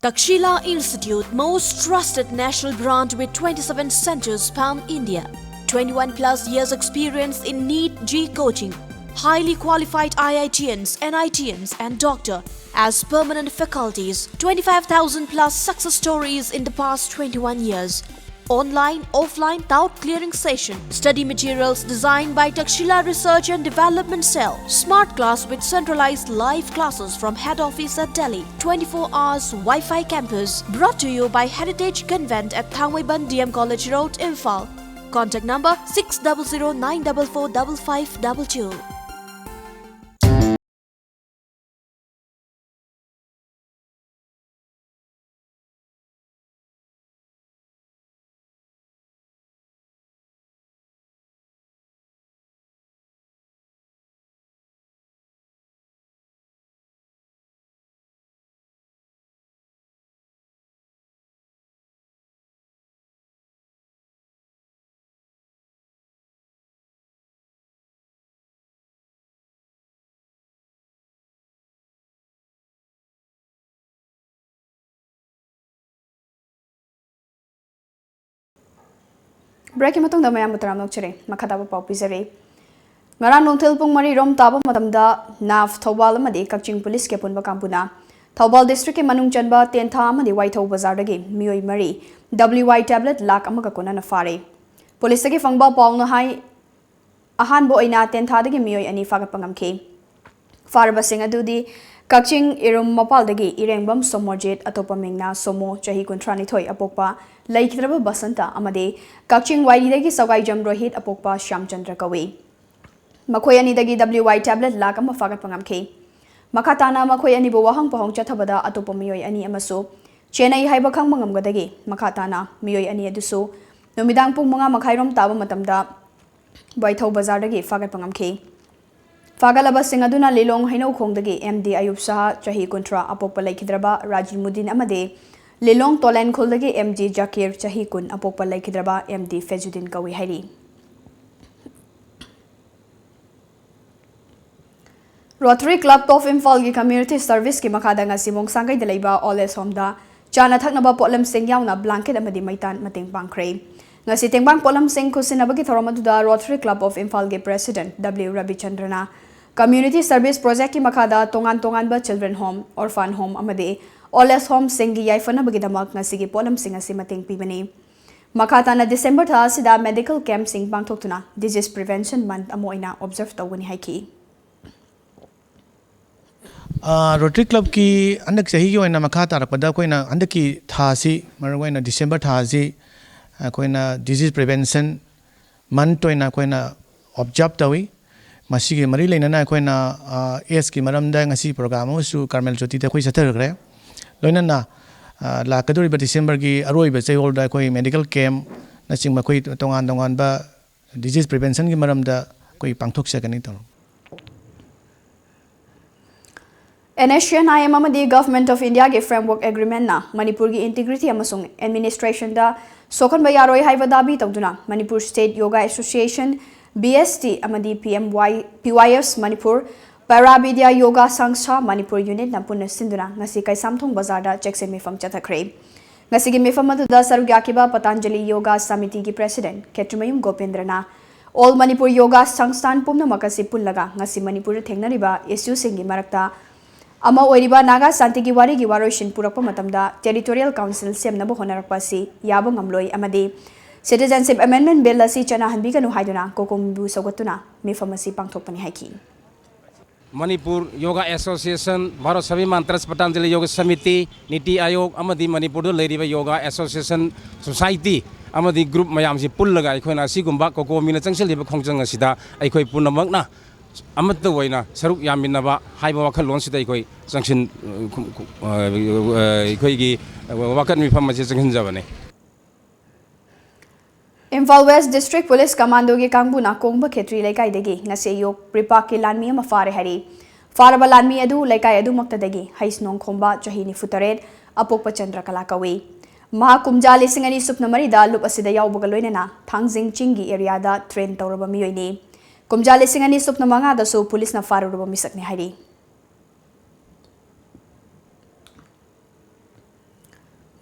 Takshila Institute, most trusted national brand with twenty-seven centers pan-India. Twenty-one plus years experience in NEET J E E coaching. Highly qualified I I T Ns, N I T Ns and doctor as permanent faculties. Twenty-five thousand plus success stories in the past twenty-one years. Online, offline doubt clearing session. Study materials designed by Takshila Research and Development Cell. Smart class with centralized live classes from head office at Delhi. Twenty-four hours Wi-Fi campus. Brought to you by Heritage Convent at Thangmeiban D M College Road, Imphal. Contact number six double zero nine double four double five double two. Break ꯀꯤ ꯃꯇꯨꯡꯗ ꯃꯌꯥꯝꯕꯨ ꯇꯔꯥꯝꯅ ꯑꯣꯛꯆꯔꯤ꯫ ꯃꯈꯥ ꯇꯥꯕ ꯄꯥꯎ ꯄꯤꯖꯔꯤ꯫ ꯉꯔꯥꯡ ꯅꯨꯡꯊꯤꯜ ꯄꯨꯡ ꯃꯔꯤ ꯔꯣꯝ ꯇꯥꯕ ꯃꯇꯝꯗ ꯅꯥꯐ ꯊꯧꯕꯥꯜ ꯑꯃꯗꯤ ꯀꯛꯆꯤꯡ ꯄꯨꯂꯤꯁꯀꯤ ꯑꯄꯨꯟꯕ ꯀꯥꯡꯕꯨꯅ ꯊꯧꯕꯥꯜ district ꯀꯤ ꯃꯅꯨꯡ ꯆꯟꯕ ꯇꯦꯟꯊꯥ ꯑꯃꯗꯤ ꯋꯥꯏꯊꯧ ꯕꯖꯥꯔꯗꯒꯤ ꯃꯤꯑꯣꯏ ꯃꯔꯤ W I tablet ꯂꯥꯈ ꯑꯃꯒ ꯀꯣꯟꯅꯅ ꯐꯥꯔꯦ꯫ ꯄꯨꯂꯤꯁꯇꯒꯤ ꯐꯪꯕ ꯄꯥꯎꯅ ꯍꯥꯏ, ꯑꯍꯥꯟꯕ ꯑꯣꯏꯅ ꯇꯦꯟꯊꯥꯗꯒꯤ ꯃꯤꯑꯣꯏ ꯑꯅꯤ ꯐꯥꯒꯠꯄ ꯉꯝꯈꯤ꯫ ꯐꯥꯔꯕꯁꯤꯡ ꯑꯗꯨꯗꯤ ꯀꯛꯆꯤꯡ ꯏꯔꯨꯝ ꯃꯄꯥꯜꯗꯒꯤ ꯏꯔꯦꯡꯕꯝ ꯁꯣꯃꯣꯔꯖꯤꯠ, ꯑꯇꯣꯞꯄ ꯃꯤꯡꯅ ꯁꯣꯃꯣ, ꯆꯍꯤ ꯀꯨꯟꯊ꯭ꯔꯥ ꯅꯤꯊꯣꯏ, ꯑꯄꯣꯛꯄ ꯂꯩꯈꯤꯗ꯭ꯔꯕ ꯕꯁꯟꯇ, ꯑꯃꯗꯤ ꯀꯛꯆꯤꯡ ꯋꯥꯏꯔꯤꯗꯒꯤ ꯁꯒꯥꯏꯖꯝ ꯔꯣꯍꯤꯠ, ꯑꯄꯣꯛꯄ ꯁ꯭ꯌꯥꯝꯆꯟꯗ꯭ꯔ ꯀꯧꯏ꯫ ꯃꯈꯣꯏ ꯑꯅꯤꯗꯒꯤ W I tablet ꯂꯥꯈ ꯑꯃ ꯐꯥꯒꯠꯄ ꯉꯝꯈꯤ꯫ ꯃꯈꯥ ꯇꯥꯅ ꯃꯈꯣꯏ ꯑꯅꯤꯕꯨ ꯋꯥꯍꯪ ꯄꯥꯎꯍꯪ ꯆꯠꯊꯕꯗ ꯑꯇꯣꯞꯄ ꯃꯤꯑꯣꯏ ꯑꯅꯤ ꯑꯃꯁꯨ ꯆꯦꯟꯅꯩ ꯍꯥꯏꯕ ꯈꯪꯕ ꯉꯝꯒꯗꯒꯦ꯫ ꯃꯈꯥ ꯇꯥꯅ ꯃꯤꯑꯣꯏ ꯑꯅꯤ ꯑꯗꯨꯁꯨ ꯅꯨꯃꯤꯗꯥꯡ ꯄꯨꯡ ꯃꯉꯥ ꯃꯈꯥꯏꯔꯣꯝ ꯇꯥꯕ ꯃꯇꯝꯗ ꯋꯥꯏꯊꯧ ꯕꯖꯥꯔꯗꯒꯤ ꯐꯥꯒꯠꯄ ꯉꯝꯈꯤ꯫ ꯐꯥꯒꯠꯂꯕꯁꯤꯡ ꯑꯗꯨꯅ ꯂꯤꯂꯣꯡ ꯍꯩꯅꯧꯈꯣꯡꯗꯒꯤ M D ꯑꯌꯨꯕ ꯁꯍꯥ, ꯆꯍꯤ ꯀꯨꯟꯊ꯭ꯔꯥ, ꯑꯄꯣꯛꯄ ꯂꯩꯈꯤꯗ꯭ꯔꯕ ꯔꯥꯖꯤꯃꯨꯗꯤꯟ ꯑꯃꯗꯤ ꯂꯤꯂꯣꯡ ꯇꯣꯂꯦꯟꯈꯨꯜꯗꯒꯤ M G ꯖꯀꯤꯔ, ꯆꯍꯤ ꯀꯨꯟ, ꯑꯄꯣꯛꯄ ꯂꯩꯈꯤꯗ꯭ꯔꯕ M D ꯐꯦꯖꯨꯗꯤꯟ ꯀꯧꯏ ꯍꯥꯏꯔꯤ꯫ Rotary Club of ꯏꯝꯐꯥꯜꯒꯤ community service ꯀꯤ ꯃꯈꯥꯗ ꯉꯁꯤ ꯃꯣꯡꯁꯥꯡꯒꯩꯗ ꯂꯩꯕ Old Age Home ꯗ ꯆꯥꯅ ꯊꯛꯅꯕ ꯄꯣꯠꯂꯝꯁꯤꯡ ꯌꯥꯎꯅ blanket ꯑꯃꯗꯤ ꯃꯩꯇꯥꯟ ꯃꯇꯦꯡ ꯄꯥꯡꯈ꯭ꯔꯦ꯫ ꯉꯁꯤ ꯇꯦꯡꯕꯥꯡ ꯄꯣꯠꯂꯝꯁꯤꯡ ꯈꯨꯠꯁꯤꯟꯅꯕꯒꯤ ꯊꯧꯔꯝ ꯑꯗꯨꯗ Rotary Club of ꯏꯝꯐꯥꯜꯒꯤ president W ꯔꯕꯤꯆꯟꯗ꯭ꯔꯅ community service project ꯀꯤ ꯃꯈꯥꯗ ꯇꯣꯉꯥꯟ ꯇꯣꯉꯥꯟꯕ children home, orphan home ꯑꯃꯗꯤ old age home ꯁꯤꯡꯒꯤ ꯌꯥꯏꯐꯅꯕꯒꯤꯗꯃꯛ ꯉꯁꯤꯒꯤ ꯄꯣꯠꯂꯝꯁꯤꯡ ꯑꯁꯤ ꯃꯇꯦꯡ ꯄꯤꯕꯅꯤ꯫ ꯃꯈꯥ ꯇꯥꯅ December ꯊꯥ ꯑꯁꯤꯗ medical camp ꯁꯤꯡ ꯄꯥꯡꯊꯣꯛꯇꯨꯅ disease prevention month ꯑꯃ ꯑꯣꯏꯅ observe ꯇꯧꯒꯅꯤ ꯍꯥꯏꯈꯤ꯫ ꯑ, Rotary Club ꯀꯤ ꯍꯟꯗꯛ ꯆꯍꯤꯒꯤ ꯑꯣꯏꯅ ꯃꯈꯥ ꯇꯥꯔꯛꯄꯗ ꯑꯩꯈꯣꯏꯅ ꯍꯟꯗꯛꯀꯤ ꯊꯥ ꯑꯁꯤ, ꯃꯔꯨ ꯑꯣꯏꯅ December ꯊꯥ ꯑꯁꯤ ꯑꯩꯈꯣꯏꯅ disease prevention month ꯑꯣꯏꯅ ꯑꯩꯈꯣꯏꯅ observe ꯇꯧꯏ꯫ ꯃꯁꯤꯒꯤ ꯃꯔꯤ ꯂꯩꯅꯅ ꯑꯩꯈꯣꯏꯅ, ꯑ, AIDS ꯀꯤ ꯃꯔꯝꯗ ꯉꯁꯤ program ꯑꯃꯁꯨ ꯀꯥꯔꯃꯦꯜ ꯖꯣꯇꯤꯗ ꯑꯩꯈꯣꯏ ꯆꯠꯊꯈ꯭ꯔꯦ꯫ ꯂꯣꯏꯅꯅ, ꯑ, ꯂꯥꯛꯀꯗꯧꯔꯤꯕ December ꯒꯤ ꯑꯔꯣꯏꯕ ꯆꯌꯣꯜꯗ ꯑꯩꯈꯣꯏ medical camp ꯅꯆꯤꯡꯕ ꯑꯩꯈꯣꯏ ꯇꯣꯉꯥꯟ ꯇꯣꯉꯥꯟꯕ disease prevention ꯒꯤ ꯃꯔꯝꯗ ꯑꯩꯈꯣꯏ ꯄꯥꯡꯊꯣꯛꯆꯒꯅꯤ ꯇꯧꯔꯝ꯫ N H C N I M ꯑꯃꯗꯤ Government of India ꯒꯤ framework agreement ꯅ ꯃꯅꯤꯄꯨꯔꯒꯤ integrity ꯑꯃꯁꯨꯡ administration ꯗ ꯁꯣꯛꯍꯟꯕ ꯌꯥꯔꯣꯏ ꯍꯥꯏꯕ ꯗꯥꯕꯤ ꯇꯧꯗꯨꯅ Manipur State Yoga Association, B S T, ꯑꯃꯗꯤ P M Y, P Y S Manipur, Para Vidya Yoga Sangstha Manipur unit ꯅ ꯄꯨꯟꯅ ꯁꯤꯟꯗꯨꯅ ꯉꯁꯤ ꯀꯩꯁꯥꯝꯊꯣꯡ ꯕꯖꯥꯔꯗ ꯆꯦꯛꯁꯤꯟ ꯃꯤꯐꯝ ꯆꯠꯊꯈ꯭ꯔꯦ꯫ ꯉꯁꯤꯒꯤ ꯃꯤꯐꯝ ꯑꯗꯨꯗ ꯁꯔꯨꯛ ꯌꯥꯈꯤꯕ ꯄꯇꯥꯟꯖꯂꯤ ꯌꯣꯒꯥ ꯁꯃꯤꯇꯤꯒꯤ ꯄ꯭ꯔꯦꯁꯤꯗꯦꯟꯠ ꯈꯦꯇ꯭ꯔꯤꯃꯌꯨꯝ ꯒꯣꯄꯦꯟꯗ꯭ꯔꯅ All Manipur Yoga Sangsthan ꯄꯨꯝꯅꯃꯛ ꯑꯁꯤ ꯄꯨꯜꯂꯒ ꯉꯁꯤ ꯃꯅꯤꯄꯨꯔꯗ ꯊꯦꯡꯅꯔꯤꯕ ꯏꯁꯨꯁꯤꯡꯒꯤ ꯃꯔꯛꯇ ꯑꯃ ꯑꯣꯏꯔꯤꯕ ꯅꯥꯒꯥ ꯁꯥꯟꯇꯤꯒꯤ ꯋꯥꯔꯤꯒꯤ ꯋꯥꯔꯣꯏꯁꯤꯟ ꯄꯨꯔꯛꯄ ꯃꯇꯝꯗ territorial council ꯁꯦꯝꯅꯕ ꯍꯣꯠꯅꯔꯛꯄ ꯑꯁꯤ ꯌꯥꯕ ꯉꯝꯂꯣꯏ ꯑꯃꯗꯤ Citizenship Amendment Bill ꯑꯁꯤ ꯆꯠꯅꯍꯟꯕꯤꯒꯅꯨ ꯍꯥꯏꯗꯨꯅ ꯀꯣꯀꯣꯃꯤꯕꯨ ꯁꯧꯒꯠꯇꯨꯅ ꯃꯤꯐꯝ ꯑꯁꯤ ꯄꯥꯡꯊꯣꯛꯄꯅꯤ ꯍꯥꯏꯈꯤ꯫ ꯃꯅꯤꯄꯨꯔ ꯌꯣꯒꯥ ꯑꯦꯁꯣꯁꯤꯌꯦꯁꯟ, ꯚꯥꯔꯠ ꯁ꯭ꯋꯥꯕꯤꯃꯥꯟ ꯇ꯭ꯔꯁ, ꯄꯇꯥꯟꯖꯂꯤ ꯌꯣꯒ ꯁꯃꯤꯇꯤ, ꯅꯤꯇꯤ ꯑꯥꯌꯣꯒ ꯑꯃꯗꯤ ꯃꯅꯤꯄꯨꯔꯗ ꯂꯩꯔꯤꯕ ꯌꯣꯒꯥ ꯑꯦꯁꯣꯁꯤꯌꯦꯁꯟ, ꯁꯣꯁꯥꯏꯇꯤ ꯑꯃꯗꯤ ꯒ꯭ꯔꯨꯞ ꯃꯌꯥꯝꯁꯤ ꯄꯨꯜꯂꯒ ꯑꯩꯈꯣꯏꯅ ꯑꯁꯤꯒꯨꯝꯕ ꯀꯣꯀꯣꯃꯤꯅ ꯆꯪꯁꯤꯜꯂꯤꯕ ꯈꯣꯡꯖꯪ ꯑꯁꯤꯗ ꯑꯩꯈꯣꯏ ꯄꯨꯝꯅꯃꯛꯅ ꯑꯃꯠꯇ ꯑꯣꯏꯅ ꯁꯔꯨꯛ ꯌꯥꯃꯤꯟꯅꯕ ꯍꯥꯏꯕ ꯋꯥꯈꯜꯂꯣꯟꯁꯤꯗ ꯑꯩꯈꯣꯏ ꯆꯪꯁꯤꯟ, ꯑꯩꯈꯣꯏꯒꯤ ꯋꯥꯀꯠ ꯃꯤꯐꯝ ꯑꯁꯤ ꯆꯪꯁꯤꯟꯖꯕꯅꯤ꯫ ꯏꯝꯐꯥꯜ West District Police Commandoꯒꯤ ꯀꯥꯡꯕꯨꯅ ꯀꯣꯡꯕ ꯈꯦꯇ꯭ꯔꯤ ꯂꯩꯀꯥꯏꯗꯒꯤ ꯉꯁꯤ ꯑꯌꯨꯛ ꯄ꯭ꯔꯤꯄꯥꯛꯀꯤ ꯂꯥꯟꯃꯤ ꯑꯃ ꯐꯥꯔꯦ ꯍꯥꯏꯔꯤ꯫ ꯐꯥꯔꯕ ꯂꯥꯟꯃꯤ ꯑꯗꯨ ꯂꯩꯀꯥꯏ ꯑꯗꯨꯃꯛꯇꯗꯒꯤ ꯍꯩꯁꯅꯣꯡ ꯈꯣꯝꯕ, ꯆꯍꯤ ꯅꯤꯐꯨ ꯇꯔꯦꯠ, ꯑꯄꯣꯛꯄ ꯆꯟꯗ꯭ꯔꯀꯂꯥ ꯀꯧꯏ꯫ ꯃꯍꯥꯛ ꯀꯨꯝꯖꯥ ꯂꯤꯁꯤꯡ ꯑꯅꯤ ꯁꯨꯞꯅ ꯃꯔꯤꯗ ꯂꯨꯞ ꯑꯁꯤꯗ ꯌꯥꯎꯕꯒ ꯂꯣꯏꯅꯅ ꯊꯥꯡꯖꯤꯡ ꯆꯤꯡꯒꯤ ꯑꯦꯔꯤꯌꯥꯗ ꯇ꯭ꯔꯦꯟ ꯇꯧꯔꯕ ꯃꯤꯑꯣꯏꯅꯤ꯫ ꯀꯨꯝꯖꯥ ꯂꯤꯁꯤꯡ ꯑꯅꯤ ꯁꯨꯞꯅ ꯃꯉꯥꯗꯁꯨ ꯄꯨꯂꯤꯁꯅ ꯐꯥꯔꯨꯔꯕ ꯃꯤꯁꯛꯅꯤ ꯍꯥꯏꯔꯤ꯫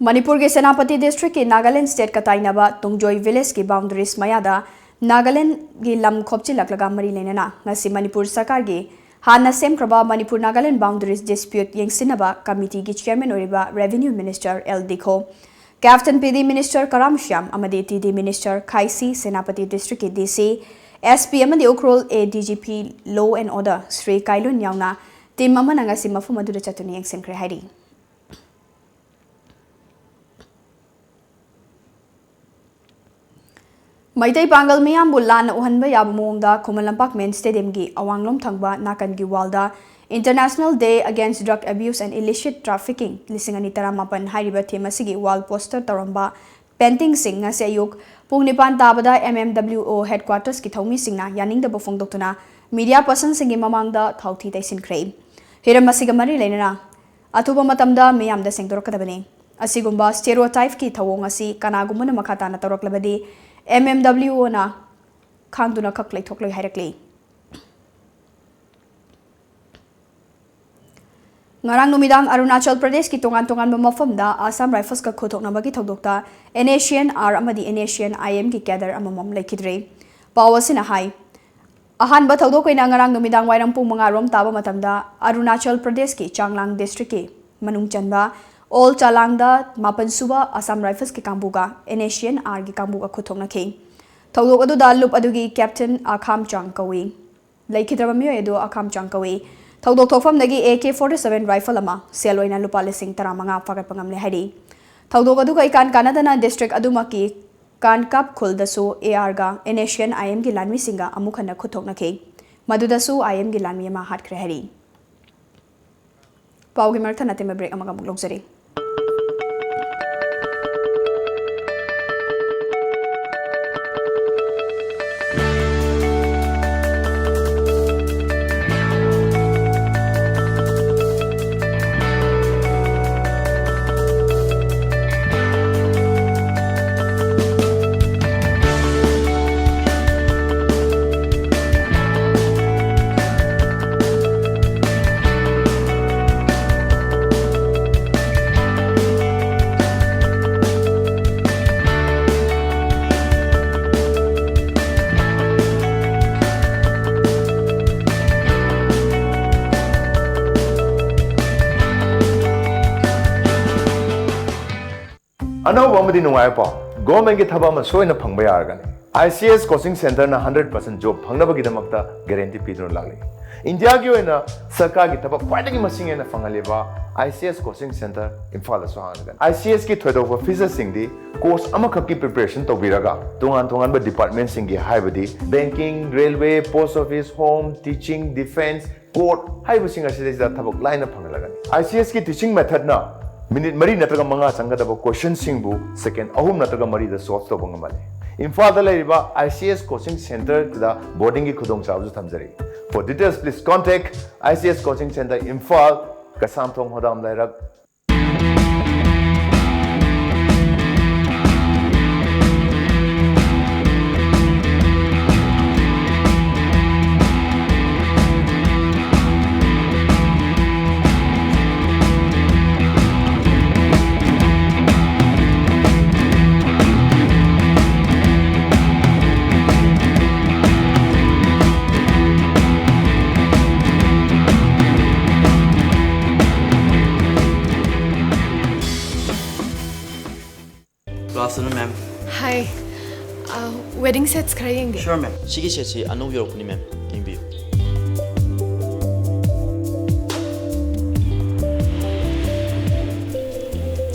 ꯃꯅꯤꯄꯨꯔꯒꯤ ꯁꯦꯅꯥꯄꯇꯤ ꯗꯤꯁꯇ꯭ꯔꯤꯛꯀꯤ ꯅꯥꯒꯥꯂꯦꯟ ꯁ꯭ꯇꯦꯠꯀ ꯇꯥꯏꯅꯕ ꯇꯨꯡꯖꯣꯏ ꯚꯤꯂꯦꯖꯀꯤ ꯕꯥꯎꯟꯗꯔꯤꯁ ꯃꯌꯥꯗ ꯅꯥꯒꯥꯂꯦꯟꯒꯤ ꯂꯝ ꯈꯣꯞꯆꯤꯜꯂꯛꯂꯒ ꯃꯔꯤ ꯂꯩꯅꯅ ꯉꯁꯤ ꯃꯅꯤꯄꯨꯔ ꯁꯔꯀꯥꯔꯒꯤ ꯍꯥꯟꯅ ꯁꯦꯝꯈ꯭ꯔꯕ ꯃꯅꯤꯄꯨꯔ ꯅꯥꯒꯥꯂꯦꯟ ꯕꯥꯎꯟꯗꯔꯤꯁ ꯗꯤꯁꯄ꯭ꯌꯨꯠ ꯌꯦꯡꯁꯤꯟꯅꯕ ꯀꯃꯤꯇꯤꯒꯤ ꯆꯤꯌꯔꯃꯦꯟ ꯑꯣꯏꯔꯤꯕ revenue minister L Dikho, captain P D minister Kram Shyam ꯑꯃꯗꯤ T D minister Khaisi, Senapati ꯗꯤꯁꯇ꯭ꯔꯤꯛꯀꯤ ꯗꯤ ꯁꯤ, ꯑꯦꯁ ꯄꯤ ꯑꯃꯗꯤ Ukhrul A D G P Law and Order Shri Kailun ꯌꯥꯎꯅ ꯇꯤꯝ ꯑꯃꯅ ꯉꯁꯤ ꯃꯐꯝ ꯑꯗꯨꯗ ꯆꯠꯇꯨꯅ ꯌꯦꯡꯁꯤꯟꯈ꯭ꯔꯦ ꯍꯥꯏꯔꯤ꯫ ꯃꯩꯇꯩ ꯄꯥꯡꯒꯜ ꯃꯤꯌꯥꯝꯕꯨ ꯂꯥꯟꯅ ꯎꯍꯟꯕ ꯌꯥꯕ ꯃꯑꯣꯡꯗ ꯈꯨꯃꯟ ꯂꯝꯄꯥꯛ ꯃꯦꯟ ꯁ꯭ꯇꯦꯗꯤꯌꯝꯒꯤ ꯑꯋꯥꯡꯂꯣꯝ ꯊꯪꯕ ꯅꯥꯀꯟꯒꯤ world International Day Against Drug Abuse and Illicit Trafficking ꯂꯤꯁꯤꯡ ꯑꯅꯤ ꯇꯔꯥꯃꯥꯄꯟ ꯍꯥꯏꯔꯤꯕ ꯊꯤꯝ ꯑꯁꯤꯒꯤ ꯋꯥꯜ ꯄꯣꯁꯇꯔ ꯇꯧꯔꯝꯕ ꯄꯦꯟꯇꯤꯡꯁꯤꯡ ꯉꯁꯤ ꯑꯌꯨꯛ ꯄꯨꯡ ꯅꯤꯄꯥꯟ ꯇꯥꯕꯗ ꯑꯦꯝ ꯑꯦꯝ ꯗꯕ꯭ꯂꯤꯎ ꯑꯣ ꯍꯦꯗꯀ꯭ꯋꯥꯇꯔꯁꯀꯤ ꯊꯧꯃꯤꯁꯤꯡꯅ ꯌꯥꯅꯤꯡꯗꯕ ꯐꯣꯡꯗꯣꯛꯇꯨꯅ ꯃꯤꯗꯤꯌꯥ ꯄꯔꯁꯟꯁꯤꯡꯒꯤ ꯃꯃꯥꯡꯗ ꯊꯥꯎꯊꯤ ꯇꯩꯁꯤꯟꯈ꯭ꯔꯦ꯫ ꯍꯤꯔꯝ ꯑꯁꯤꯒ ꯃꯔꯤ ꯂꯩꯅꯅ ꯑꯊꯨꯕ ꯃꯇꯝꯗ ꯃꯤꯌꯥꯝꯗ ꯁꯦꯡꯗꯣꯔꯛꯀꯗꯕꯅꯤ꯫ ꯑꯁꯤꯒꯨꯝꯕ stereotype ꯀꯤ ꯊꯧꯑꯣꯡ ꯑꯁꯤ ꯀꯅꯥꯒꯨꯝꯕꯅ ꯃꯈꯥ ꯇꯥꯅ ꯇꯧꯔꯛꯂꯕꯗꯤ ꯑꯦꯝ ꯑꯦꯝ ꯗꯕ꯭ꯂꯤꯎ ꯑꯣꯅ ꯈꯥꯡꯗꯨꯅ ꯈꯛ ꯂꯩꯊꯣꯛꯂꯣꯏ ꯍꯥꯏꯔꯛꯂꯤ꯫ ꯉꯔꯥꯡ ꯅꯨꯃꯤꯗꯥꯡ ꯑꯔꯨꯅꯥꯆꯜ ꯄ꯭ꯔꯗꯦꯁꯀꯤ ꯇꯣꯉꯥꯟ ꯇꯣꯉꯥꯟꯕ ꯃꯐꯝꯗ ꯑꯁꯥꯝ ꯔꯥꯏꯐꯜꯁꯀ ꯈꯨꯠꯊꯣꯛꯅꯕꯒꯤ ꯊꯧꯗꯣꯛꯇ NSCN-R ꯑꯃꯗꯤ NSCN-IM-ꯒꯤ ꯀꯦꯗꯔ ꯑꯃꯃꯝ ꯂꯩꯈꯤꯗ꯭ꯔꯦ꯫ ꯄꯥꯎ ꯑꯁꯤꯅ ꯍꯥꯏ꯫ ꯑꯍꯥꯟꯕ ꯊꯧꯗꯣꯛ ꯑꯣꯏꯅ ꯉꯔꯥꯡ ꯅꯨꯃꯤꯗꯥꯡ ꯋꯥꯏꯔꯝ ꯄꯨꯡ ꯃꯉꯥ ꯔꯣꯝ ꯇꯥꯕ ꯃꯇꯝꯗ ꯑꯔꯨꯅꯥꯆꯜ ꯄ꯭ꯔꯗꯦꯁꯀꯤ ꯆꯥꯡꯂꯥꯡ ꯗꯤꯁꯇ꯭ꯔꯤꯛꯀꯤ ꯃꯅꯨꯡ ꯆꯟꯕ ꯑꯣꯜ ꯆꯥꯂꯥꯡꯗ ꯃꯥꯄꯟ ꯁꯨꯕ ꯑꯁꯥꯝ ꯔꯥꯏꯐꯜꯁꯀꯤ ꯀꯥꯡꯕꯨꯒ NSCN-R-ꯒꯤ ꯀꯥꯡꯕꯨꯒ ꯈꯨꯠꯊꯣꯛꯅꯈꯤ꯫ ꯊꯧꯗꯣꯛ ꯑꯗꯨꯗ ꯂꯨꯞ ꯑꯗꯨꯒꯤ ꯀꯦꯞꯇꯦꯟ ꯑꯈꯥꯝ ꯆꯥꯡ ꯀꯧꯏ꯫ ꯂꯩꯈꯤꯗ꯭ꯔꯕ ꯃꯤꯑꯣꯏ ꯑꯗꯨ ꯑꯈꯥꯝ ꯆꯥꯡ ꯀꯧꯏ꯫ ꯊꯧꯗꯣꯛ ꯊꯣꯛꯐꯝꯗꯒꯤ AK forty seven ꯔꯥꯏꯐꯜ ꯑꯃ ꯁꯦꯜ ꯑꯣꯏꯅ ꯂꯨꯄꯥ ꯂꯤꯁꯤꯡ ꯇꯔꯥꯃꯉꯥ ꯐꯥꯒꯠꯄ ꯉꯝꯂꯦ ꯍꯥꯏꯔꯤ꯫ ꯊꯧꯗꯣꯛ ꯑꯗꯨꯒ ꯏꯀꯥꯟ ꯀꯥꯟꯅꯗꯅ ꯗꯤꯁꯇ꯭ꯔꯤꯛ ꯑꯗꯨꯃꯛꯀꯤ ꯀꯥꯟꯀꯥꯞ ꯈꯨꯜꯗꯁꯨ AR-ꯒ NSCN-IM-ꯒꯤ ꯂꯥꯟꯃꯤꯁꯤꯡꯒ ꯑꯃꯨꯛ ꯍꯟꯅ ꯈꯨꯠꯊꯣꯛꯅꯈꯤ꯫ ꯃꯗꯨꯗꯁꯨ IM-ꯒꯤ ꯂꯥꯟꯃꯤ ꯑꯃ ꯍꯥꯠꯈ꯭ꯔꯦ ꯍꯥꯏꯔꯤ꯫ ꯄꯥꯎꯒꯤ ꯃꯔꯛ ꯊꯠꯅ ꯑꯇꯦꯟꯕ ꯕ꯭ꯔꯦꯛ ꯑꯃꯒ ꯑꯃꯨꯛ ꯂꯧꯖꯔꯤ꯫ ꯑꯅꯧꯕ ꯑꯃꯗꯤ ꯅꯨꯡꯉꯥꯏꯕ ꯄꯥꯎ, ꯒꯣꯔꯃꯦꯟꯒꯤ ꯊꯕꯛ ꯑꯃ ꯁꯣꯏꯅ ꯐꯪꯕ ꯌꯥꯔꯒꯅꯤ꯫ ICS coaching centreꯅ hundred percent job ꯐꯪꯅꯕꯒꯤꯗꯃꯛꯇ guarantee ꯄꯤꯗꯨꯅ ꯂꯥꯛꯂꯤ꯫ ꯏꯟꯗꯤꯌꯥꯒꯤ ꯑꯣꯏꯅ ꯁꯔꯀꯥꯔꯒꯤ ꯊꯕꯛ ꯈ꯭ꯋꯥꯏꯗꯒꯤ ꯃꯁꯤꯡ ꯍꯦꯟꯅ ꯐꯪꯍꯜꯂꯤꯕ ICS coaching centre ꯏꯝꯐꯥꯜꯗꯁꯨ ꯍꯥꯡꯂꯒꯅꯤ꯫ ICSꯀꯤ ꯊꯣꯏꯗꯣꯛꯄ featureꯁꯤꯡꯗꯤ course ꯑꯃꯈꯛꯀꯤ preparation ꯇꯧꯕꯤꯔꯒ ꯇꯣꯉꯥꯟ ꯇꯣꯉꯥꯟꯕ departmentꯁꯤꯡꯒꯤ, ꯍꯥꯏꯕꯗꯤ banking, railway, post office, home, teaching, defence, court ꯍꯥꯏꯔꯤꯕꯁꯤꯡ ꯑꯁꯤꯗꯩꯁꯤꯗ ꯊꯕꯛ ꯂꯥꯏꯅ ꯐꯪꯍꯜꯂꯒꯅꯤ꯫ ICSꯀꯤ teaching methodꯅ minute ꯃꯔꯤ ꯅꯠꯇ꯭ꯔꯒ ꯃꯉꯥ ꯆꯪꯒꯗꯕ questionꯁꯤꯡꯕꯨ second ꯑꯍꯨꯝ ꯅꯠꯇ꯭ꯔꯒ ꯃꯔꯤꯗ solve ꯇꯧꯕ ꯉꯝꯍꯜꯂꯤ꯫ ꯏꯝꯐꯥꯜꯗ ꯂꯩꯔꯤꯕ ICS coaching centreꯗ boardingꯒꯤ ꯈꯨꯗꯣꯡꯆꯥꯕꯁꯨ ꯊꯝꯖꯔꯤ꯫ For details, please contact ICS coaching centre Imphal, Keishamthong ꯍꯣꯗꯥꯝ ꯂꯩꯔꯛ, Afternoon, ma'am. Hi. Uh, wedding sets ꯈꯔ ꯌꯦꯡꯒꯦ꯫ Sure, ma'am. ꯁꯤꯒꯤ ꯁꯦꯠꯁꯤ ꯑꯅꯧꯕ ꯌꯧꯔꯛꯄꯅꯤ, ma'am. ꯌꯦꯡꯕꯤꯌꯨ꯫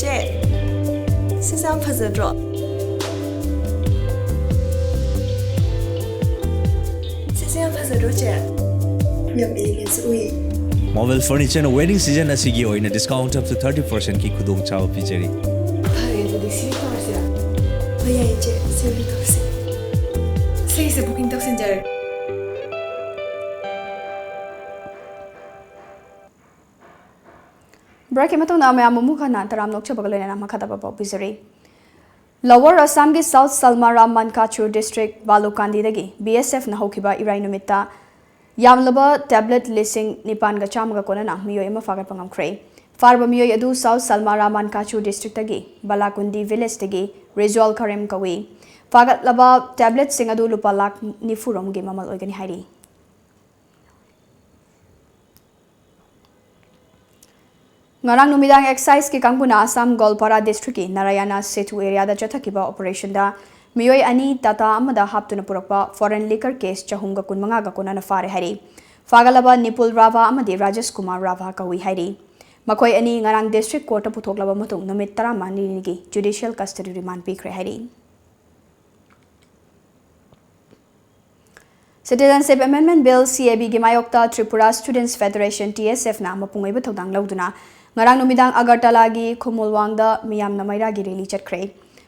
ꯆꯦ, ꯁꯤꯁꯦ ꯌꯥꯝ ꯐꯖꯗ꯭ꯔꯣ? ꯁꯤꯁꯦ ꯌꯥꯝ ꯐꯖꯗ꯭ꯔꯣ, ꯆꯦ? ꯌꯥꯝ ꯏꯪꯉꯦꯁꯨ ꯎꯏ꯫ Marvel Furniture ꯅ wedding season ꯑꯁꯤꯒꯤ ꯑꯣꯏꯅ discount up to thirty percent ꯀꯤ ꯈꯨꯗꯣꯡꯆꯥꯕ ꯄꯤꯖꯔꯤ꯫ ꯐꯔꯦ, ꯑꯗꯨꯗꯤ ꯁꯤ ꯇꯧꯔꯁꯤꯔꯥ? ꯍꯣꯏ, ꯌꯥꯏꯌꯦ, ꯆꯦ꯫ ꯁꯤ ꯑꯣꯏꯅ ꯇꯧꯔꯁꯤ꯫ ꯁꯤꯒꯤꯁꯦ booking ꯇꯧꯁꯤꯟꯖꯔꯒꯦ꯫ Break ꯀꯤ ꯃꯇꯨꯡꯗ ꯃꯌꯥꯝ ꯑꯃꯨꯛ ꯍꯟꯅ ꯇꯔꯥꯝꯅ ꯑꯣꯛꯆꯕꯒ ꯂꯣꯏꯅꯅ ꯃꯈꯥ ꯇꯥꯕ ꯄꯥꯎ ꯄꯤꯖꯔꯤ꯫ Lower Assam ꯒꯤ South Salmara Mankachu District ꯕꯥꯂꯨꯀꯥꯟꯗꯤꯗꯒꯤ B S F ꯅ ꯍꯧꯈꯤꯕ ꯏꯔꯥꯏ ꯅꯨꯃꯤꯠꯇ ꯌꯥꯝꯂꯕ tablet ꯂꯤꯁꯤꯡ ꯅꯤꯄꯥꯟꯒ ꯆꯥꯝꯃꯒ ꯀꯣꯟꯅꯅ ꯃꯤꯑꯣꯏ ꯑꯃ ꯐꯥꯒꯠꯄ ꯉꯝꯈ꯭ꯔꯦ꯫ ꯐꯥꯔꯕ ꯃꯤꯑꯣꯏ ꯑꯗꯨ South Salmara Mankachu District ꯇꯒꯤ ꯕꯥꯂꯥꯀꯨꯟꯗꯤ Village ꯇꯒꯤ ꯔꯤꯖꯋꯥꯜ ꯀꯔꯤꯝ ꯀꯧꯏ꯫ ꯐꯥꯒꯠꯂꯕ tablet ꯁꯤꯡ ꯑꯗꯨ ꯂꯨꯄꯥ ꯂꯥꯈ ꯅꯤꯐꯨ ꯔꯣꯝꯒꯤ ꯃꯃꯜ ꯑꯣꯏꯒꯅꯤ ꯍꯥꯏꯔꯤ꯫ ꯉꯔꯥꯡ ꯅꯨꯃꯤꯗꯥꯡ Excise ꯀꯤ ꯀꯥꯡꯕꯨꯅ ꯑꯁꯥꯝ ꯒꯣꯜꯄꯥꯔꯥ district ꯀꯤ ꯅꯥꯔꯥꯌꯥꯅꯥ ꯁꯦꯇꯨ area ꯗ ꯆꯠꯊꯈꯤꯕ operation ꯗ ꯃꯤꯑꯣꯏ ꯑꯅꯤ ꯇꯥꯇꯥ ꯑꯃꯗ ꯍꯥꯞꯇꯨꯅ ꯄꯨꯔꯛꯄ foreign liquor case ꯆꯍꯨꯝꯒ ꯀꯨꯟꯃꯉꯥꯒ ꯀꯣꯟꯅꯅ ꯐꯥꯔꯦ ꯍꯥꯏꯔꯤ꯫ ꯐꯥꯒꯠꯂꯕ ꯅꯤꯄꯨꯜ ꯔꯥꯚꯥ ꯑꯃꯗꯤ ꯔꯥꯖꯦꯁ ꯀꯨꯃꯥꯔ ꯔꯥꯚꯥ ꯀꯧꯏ ꯍꯥꯏꯔꯤ꯫ ꯃꯈꯣꯏ ꯑꯅꯤ ꯉꯔꯥꯡ district court ꯇ ꯄꯨꯊꯣꯛꯂꯕ ꯃꯇꯨꯡ ꯅꯨꯃꯤꯠ ꯇꯔꯥꯃꯔꯤꯅꯤꯒꯤ judicial custody remand ꯄꯤꯈ꯭ꯔꯦ ꯍꯥꯏꯔꯤ꯫ Citizenship Amendment Bill, C A B ꯒꯤ ꯃꯥꯌꯣꯛꯇ Tripura Students Federation, T S F ꯅ ꯃꯄꯨꯡ ꯑꯣꯏꯕ ꯊꯧꯗꯥꯡ ꯂꯧꯗꯨꯅ ꯉꯔꯥꯡ ꯅꯨꯃꯤꯗꯥꯡ ꯑꯒꯔꯇꯂꯥꯒꯤ ꯈꯨꯃꯨꯜꯋꯥꯡꯗ ꯃꯤꯌꯥꯝꯅ ꯃꯩꯔꯥꯒꯤ rally ꯆꯠꯈ꯭ꯔꯦ꯫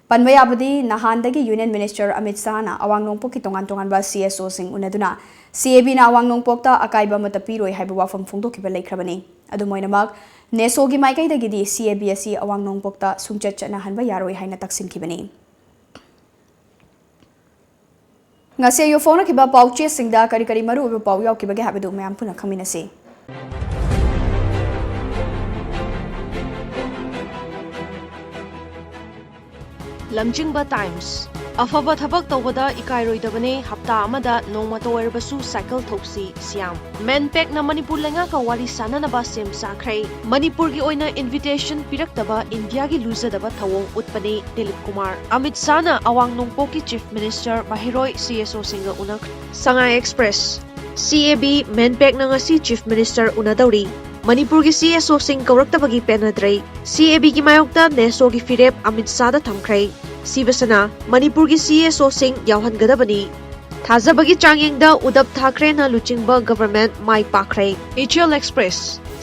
ꯄꯟꯕ ꯌꯥꯕꯗꯤ, ꯅꯍꯥꯟꯗꯒꯤ Union Minister ꯑꯃꯤꯠ ꯁꯥꯍꯅ ꯑꯋꯥꯡ ꯅꯣꯡꯄꯣꯛꯀꯤ ꯇꯣꯉꯥꯟ ꯇꯣꯉꯥꯟꯕ C S O ꯁꯤꯡ ꯎꯅꯗꯨꯅ C A B ꯅ ꯑꯋꯥꯡ ꯅꯣꯡꯄꯣꯛꯇ ꯑꯀꯥꯏꯕ ꯑꯃꯠꯇ ꯄꯤꯔꯣꯏ ꯍꯥꯏꯕ ꯋꯥꯐꯝ ꯐꯣꯡꯗꯣꯛꯈꯤꯕ ꯂꯩꯈ꯭ꯔꯕꯅꯤ꯫ ꯑꯗꯨꯝ ꯑꯣꯏꯅꯃꯛ, NESO ꯒꯤ ꯃꯥꯏꯀꯩꯗꯒꯤꯗꯤ C A B ꯑꯁꯤ ꯑꯋꯥꯡ ꯅꯣꯡꯄꯣꯛꯇ ꯁꯨꯡꯆꯠ ꯆꯠꯅꯍꯟꯕ ꯌꯥꯔꯣꯏ ꯍꯥꯏꯅ ꯇꯛꯁꯤꯟꯈꯤꯕꯅꯤ꯫ ꯉꯁꯤ ꯑꯌꯨꯛ ꯐꯣꯡꯅꯈꯤꯕ ꯄꯥꯎ ꯆꯦꯁꯤꯡꯗ ꯀꯔꯤ ꯀꯔꯤ ꯃꯔꯨꯑꯣꯏꯕ ꯄꯥꯎ ꯌꯥꯎꯈꯤꯕꯒꯦ ꯍꯥꯏꯕꯗꯨ ꯃꯌꯥꯝ ꯄꯨꯟꯅ ꯈꯪꯃꯤꯟꯅꯁꯤ꯫ ꯂꯝꯖꯤꯡꯕ Times, ꯑꯐꯕ ꯊꯕꯛ ꯇꯧꯕꯗ ꯏꯀꯥꯏꯔꯣꯏꯗꯕꯅꯦ, ꯍꯞꯇꯥ ꯑꯃꯗ ꯅꯣꯡꯃꯇ ꯑꯣꯏꯔꯕꯁꯨ ꯁꯥꯏꯀꯜ ꯊꯧꯁꯤ, ꯁꯤꯌꯥꯝ꯫ ꯃꯦꯟꯄꯦꯛꯅ ꯃꯅꯤꯄꯨꯔ ꯂꯩꯉꯥꯛꯀ ꯋꯥꯔꯤ ꯁꯥꯅꯅꯕ ꯁꯦꯝ ꯁꯥꯈ꯭ꯔꯦ꯫ ꯃꯅꯤꯄꯨꯔꯒꯤ ꯑꯣꯏꯅ invitation ꯄꯤꯔꯛꯇꯕ ꯏꯟꯗꯤꯌꯥꯒꯤ ꯂꯨꯖꯗꯕ ꯊꯧꯑꯣꯡ ꯎꯠꯄꯅꯤ, ꯗꯤꯂꯤꯞ ꯀꯨꯃꯥꯔ꯫ ꯑꯃꯤꯠ ꯁꯥꯍꯅ ꯑꯋꯥꯡ ꯅꯣꯡꯄꯣꯛꯀꯤ Chief Minister ꯃꯍꯩꯔꯣꯏ C S O ꯁꯤꯡꯒ ꯎꯅꯈ꯭ꯔꯦ꯫ ꯁꯉꯥꯏ Express, C A B ꯃꯦꯟꯄꯦꯛꯅ ꯉꯁꯤ Chief Minister ꯎꯅꯗꯧꯔꯤ꯫ ꯃꯅꯤꯄꯨꯔꯒꯤ C S O ꯁꯤꯡ ꯀꯧꯔꯛꯇꯕꯒꯤ ꯄꯦꯟꯅꯗ꯭ꯔꯦ꯫ C A Bꯒꯤ ꯃꯥꯌꯣꯛꯇ ꯅꯦꯁꯣꯒꯤ ꯐꯤꯔꯦꯞ ꯑꯃꯤꯠ ꯁꯥꯍꯗ ꯊꯝꯈ꯭ꯔꯦ꯫ ꯁꯤꯕ ꯁꯦꯅꯥ, ꯃꯅꯤꯄꯨꯔꯒꯤ C S O ꯁꯤꯡ ꯌꯥꯎꯍꯟꯒꯗꯕꯅꯤ꯫ ꯊꯥꯖꯕꯒꯤ ꯆꯥꯡꯌꯦꯡꯗ ꯎꯗꯕ ꯊꯥꯀ꯭ꯔꯦꯅ ꯂꯨꯆꯤꯡꯕ government my ꯄꯥꯛꯈ꯭ꯔꯦ꯫ Ichel Express,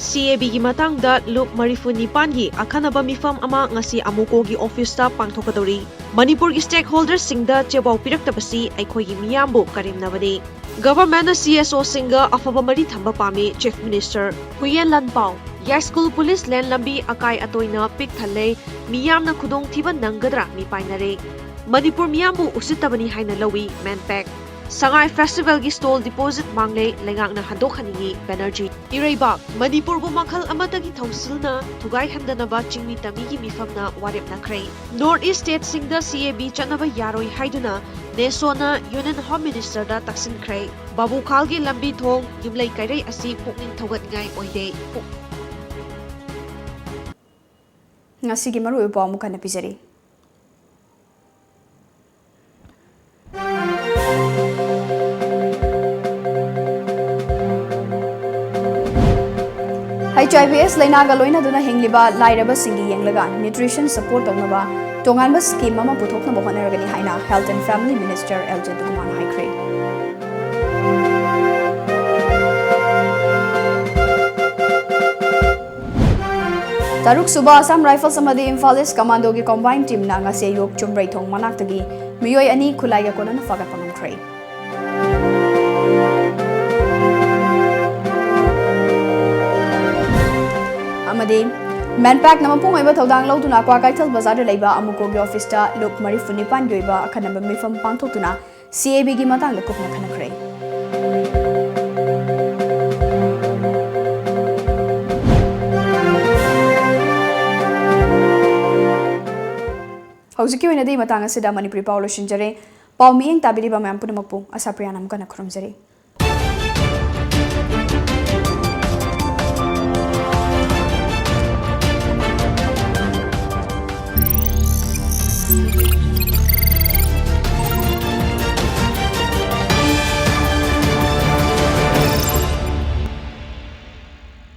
C A Bꯒꯤ ꯃꯇꯥꯡꯗ ꯂꯨꯞ ꯃꯔꯤꯐꯨ ꯅꯤꯄꯥꯟꯒꯤ ꯑꯈꯟꯅꯕ ꯃꯤꯐꯝ ꯑꯃ ꯉꯁꯤ ꯑꯃꯨꯀꯣꯒꯤ officeꯇ ꯄꯥꯡꯊꯣꯛꯀꯗꯧꯔꯤ꯫ ꯃꯅꯤꯄꯨꯔꯒꯤ stakeholderꯁꯤꯡꯗ ꯆꯦꯕꯥꯎ ꯄꯤꯔꯛꯇꯕꯁꯤ ꯑꯩꯈꯣꯏꯒꯤ ꯃꯤꯌꯥꯝꯕꯨ ꯀꯔꯦꯝꯅꯕꯅꯤ꯫ Governmentꯅ C S Oꯁꯤꯡꯒ ꯑꯐꯕ ꯃꯔꯤ ꯊꯝꯕ ꯄꯥꯝꯃꯤ, Chief Minister꯫ ꯍꯨꯏꯌꯦꯟ ꯂꯥꯟꯄꯥꯎ, ꯌꯥꯏꯁ꯭ꯀꯨꯜ police lane ꯂꯝꯕꯤ ꯑꯀꯥꯏ ꯑꯇꯣꯏꯅ ꯄꯤꯛ ꯊꯜꯂꯦ, ꯃꯤꯌꯥꯝꯅ ꯈꯨꯗꯣꯡꯊꯤꯕ ꯅꯪꯒꯗ꯭ꯔꯥ ꯃꯤꯄꯥꯏꯅꯔꯦ꯫ ꯃꯅꯤꯄꯨꯔ ꯃꯤꯌꯥꯝꯕꯨ ꯎꯁꯤꯠꯇꯕꯅꯤ ꯍꯥꯏꯅ ꯂꯧꯏ, ꯃꯦꯟꯄꯦꯛ꯫ ꯁꯉꯥꯏ festivalꯒꯤ stall deposit ꯃꯥꯡꯂꯦ, ꯂꯩꯉꯥꯛꯅ ꯍꯟꯗꯣꯛꯍꯟꯅꯤꯡꯏ, ꯕꯦꯅꯔꯖꯤ꯫ ꯏꯔꯩꯕꯥꯛ, ꯃꯅꯤꯄꯨꯔꯕꯨ ꯃꯈꯜ ꯑꯃꯠꯇꯒꯤ ꯊꯧꯁꯤꯜꯅ ꯊꯨꯒꯥꯏꯍꯟꯗꯅꯕ ꯆꯤꯡꯃꯤ ꯇꯝꯃꯤꯒꯤ ꯃꯤꯐꯝꯅ ꯋꯥꯔꯦꯞ ꯅꯈ꯭ꯔꯦ꯫ North East stateꯁꯤꯡꯗ C A B ꯆꯠꯅꯕ ꯌꯥꯔꯣꯏ ꯍꯥꯏꯗꯨꯅ ꯅꯦꯁꯣꯅ Union Home Ministerꯗ ꯇꯛꯁꯤꯟꯈ꯭ꯔꯦ꯫ ꯕꯥꯕꯨꯈꯥꯜꯒꯤ ꯂꯝꯕꯤ ꯊꯣꯡ, ꯌꯨꯝꯂꯩ ꯀꯩꯔꯩ ꯑꯁꯤ ꯄꯨꯛꯅꯤꯡ ꯊꯧꯒꯠꯅꯤꯡꯉꯥꯏ ꯑꯣꯏꯗꯦ꯫ ꯉꯁꯤꯒꯤ ꯃꯔꯨꯑꯣꯏꯕ ꯄꯥꯎ ꯑꯃꯨꯛ ꯍꯟꯅ ꯄꯤꯖꯔꯤ꯫ H I V S ꯂꯩꯅꯥꯒ ꯂꯣꯏꯅꯗꯨꯅ ꯍꯤꯡꯂꯤꯕ ꯂꯥꯏꯔꯕꯁꯤꯡꯒꯤ ꯌꯦꯡꯂꯒ nutrition support ꯇꯧꯅꯕ ꯇꯣꯉꯥꯟꯕ scheme ꯑꯃ ꯄꯨꯊꯣꯛꯅꯕ ꯍꯣꯠꯅꯔꯒꯅꯤ ꯍꯥꯏꯅ Health and Family Minister L J ꯗꯨꯒꯨꯃꯥꯔꯅ ꯍꯥꯏꯈ꯭ꯔꯦ꯫ ꯇꯔꯨꯛ ꯁꯨꯕ Assam Rifles ꯑꯃꯗꯤ Imphal East Commandoꯒꯤ combined teamꯅ ꯉꯁꯤ ꯑꯌꯨꯛ ꯆꯨꯝꯕ꯭ꯔꯩꯊꯣꯡ ꯃꯅꯥꯛꯇꯒꯤ ꯃꯤꯑꯣꯏ ꯑꯅꯤ ꯈꯨꯠꯂꯥꯏꯒ ꯀꯣꯟꯅꯅ ꯐꯥꯒꯠꯄ ꯉꯝꯈ꯭ꯔꯦ꯫ ꯑꯃꯗꯤ ꯃꯦꯟꯄꯦꯛꯅ ꯃꯄꯨꯡ ꯑꯣꯏꯕ ꯊꯧꯗꯥꯡ ꯂꯧꯗꯨꯅ ꯀ꯭ꯋꯥꯀꯩꯊꯦꯜ ꯕꯖꯥꯔꯗ ꯂꯩꯕ ꯑꯃꯨꯀꯣꯒꯤ officeꯇ ꯂꯨꯞ ꯃꯔꯤꯐꯨ ꯅꯤꯄꯥꯟꯒꯤ ꯑꯣꯏꯕ ꯑꯈꯟꯅꯕ ꯃꯤꯐꯝ ꯄꯥꯡꯊꯣꯛꯇꯨꯅ C A Bꯒꯤ ꯃꯇꯥꯡꯗ ꯀꯨꯞꯅ ꯈꯟꯅꯈ꯭ꯔꯦ꯫ ꯍꯧꯖꯤꯛꯀꯤ ꯑꯣꯏꯅꯗꯤ ꯃꯇꯥꯡ ꯑꯁꯤꯗ ꯃꯅꯤꯄꯨꯔꯤ ꯄꯥꯎ ꯂꯣꯏꯁꯤꯟꯖꯔꯦ꯫ ꯄꯥꯎ ꯃꯤꯠꯌꯦꯡ ꯇꯥꯕꯤꯔꯤꯕ ꯃꯌꯥꯝ ꯄꯨꯝꯅꯃꯛꯄꯨ ꯑꯁꯥ ꯄ꯭ꯔꯤꯌꯥꯅ ꯑꯃꯨꯛ ꯍꯟꯅ ꯈꯨꯔꯨꯝꯖꯔꯤ꯫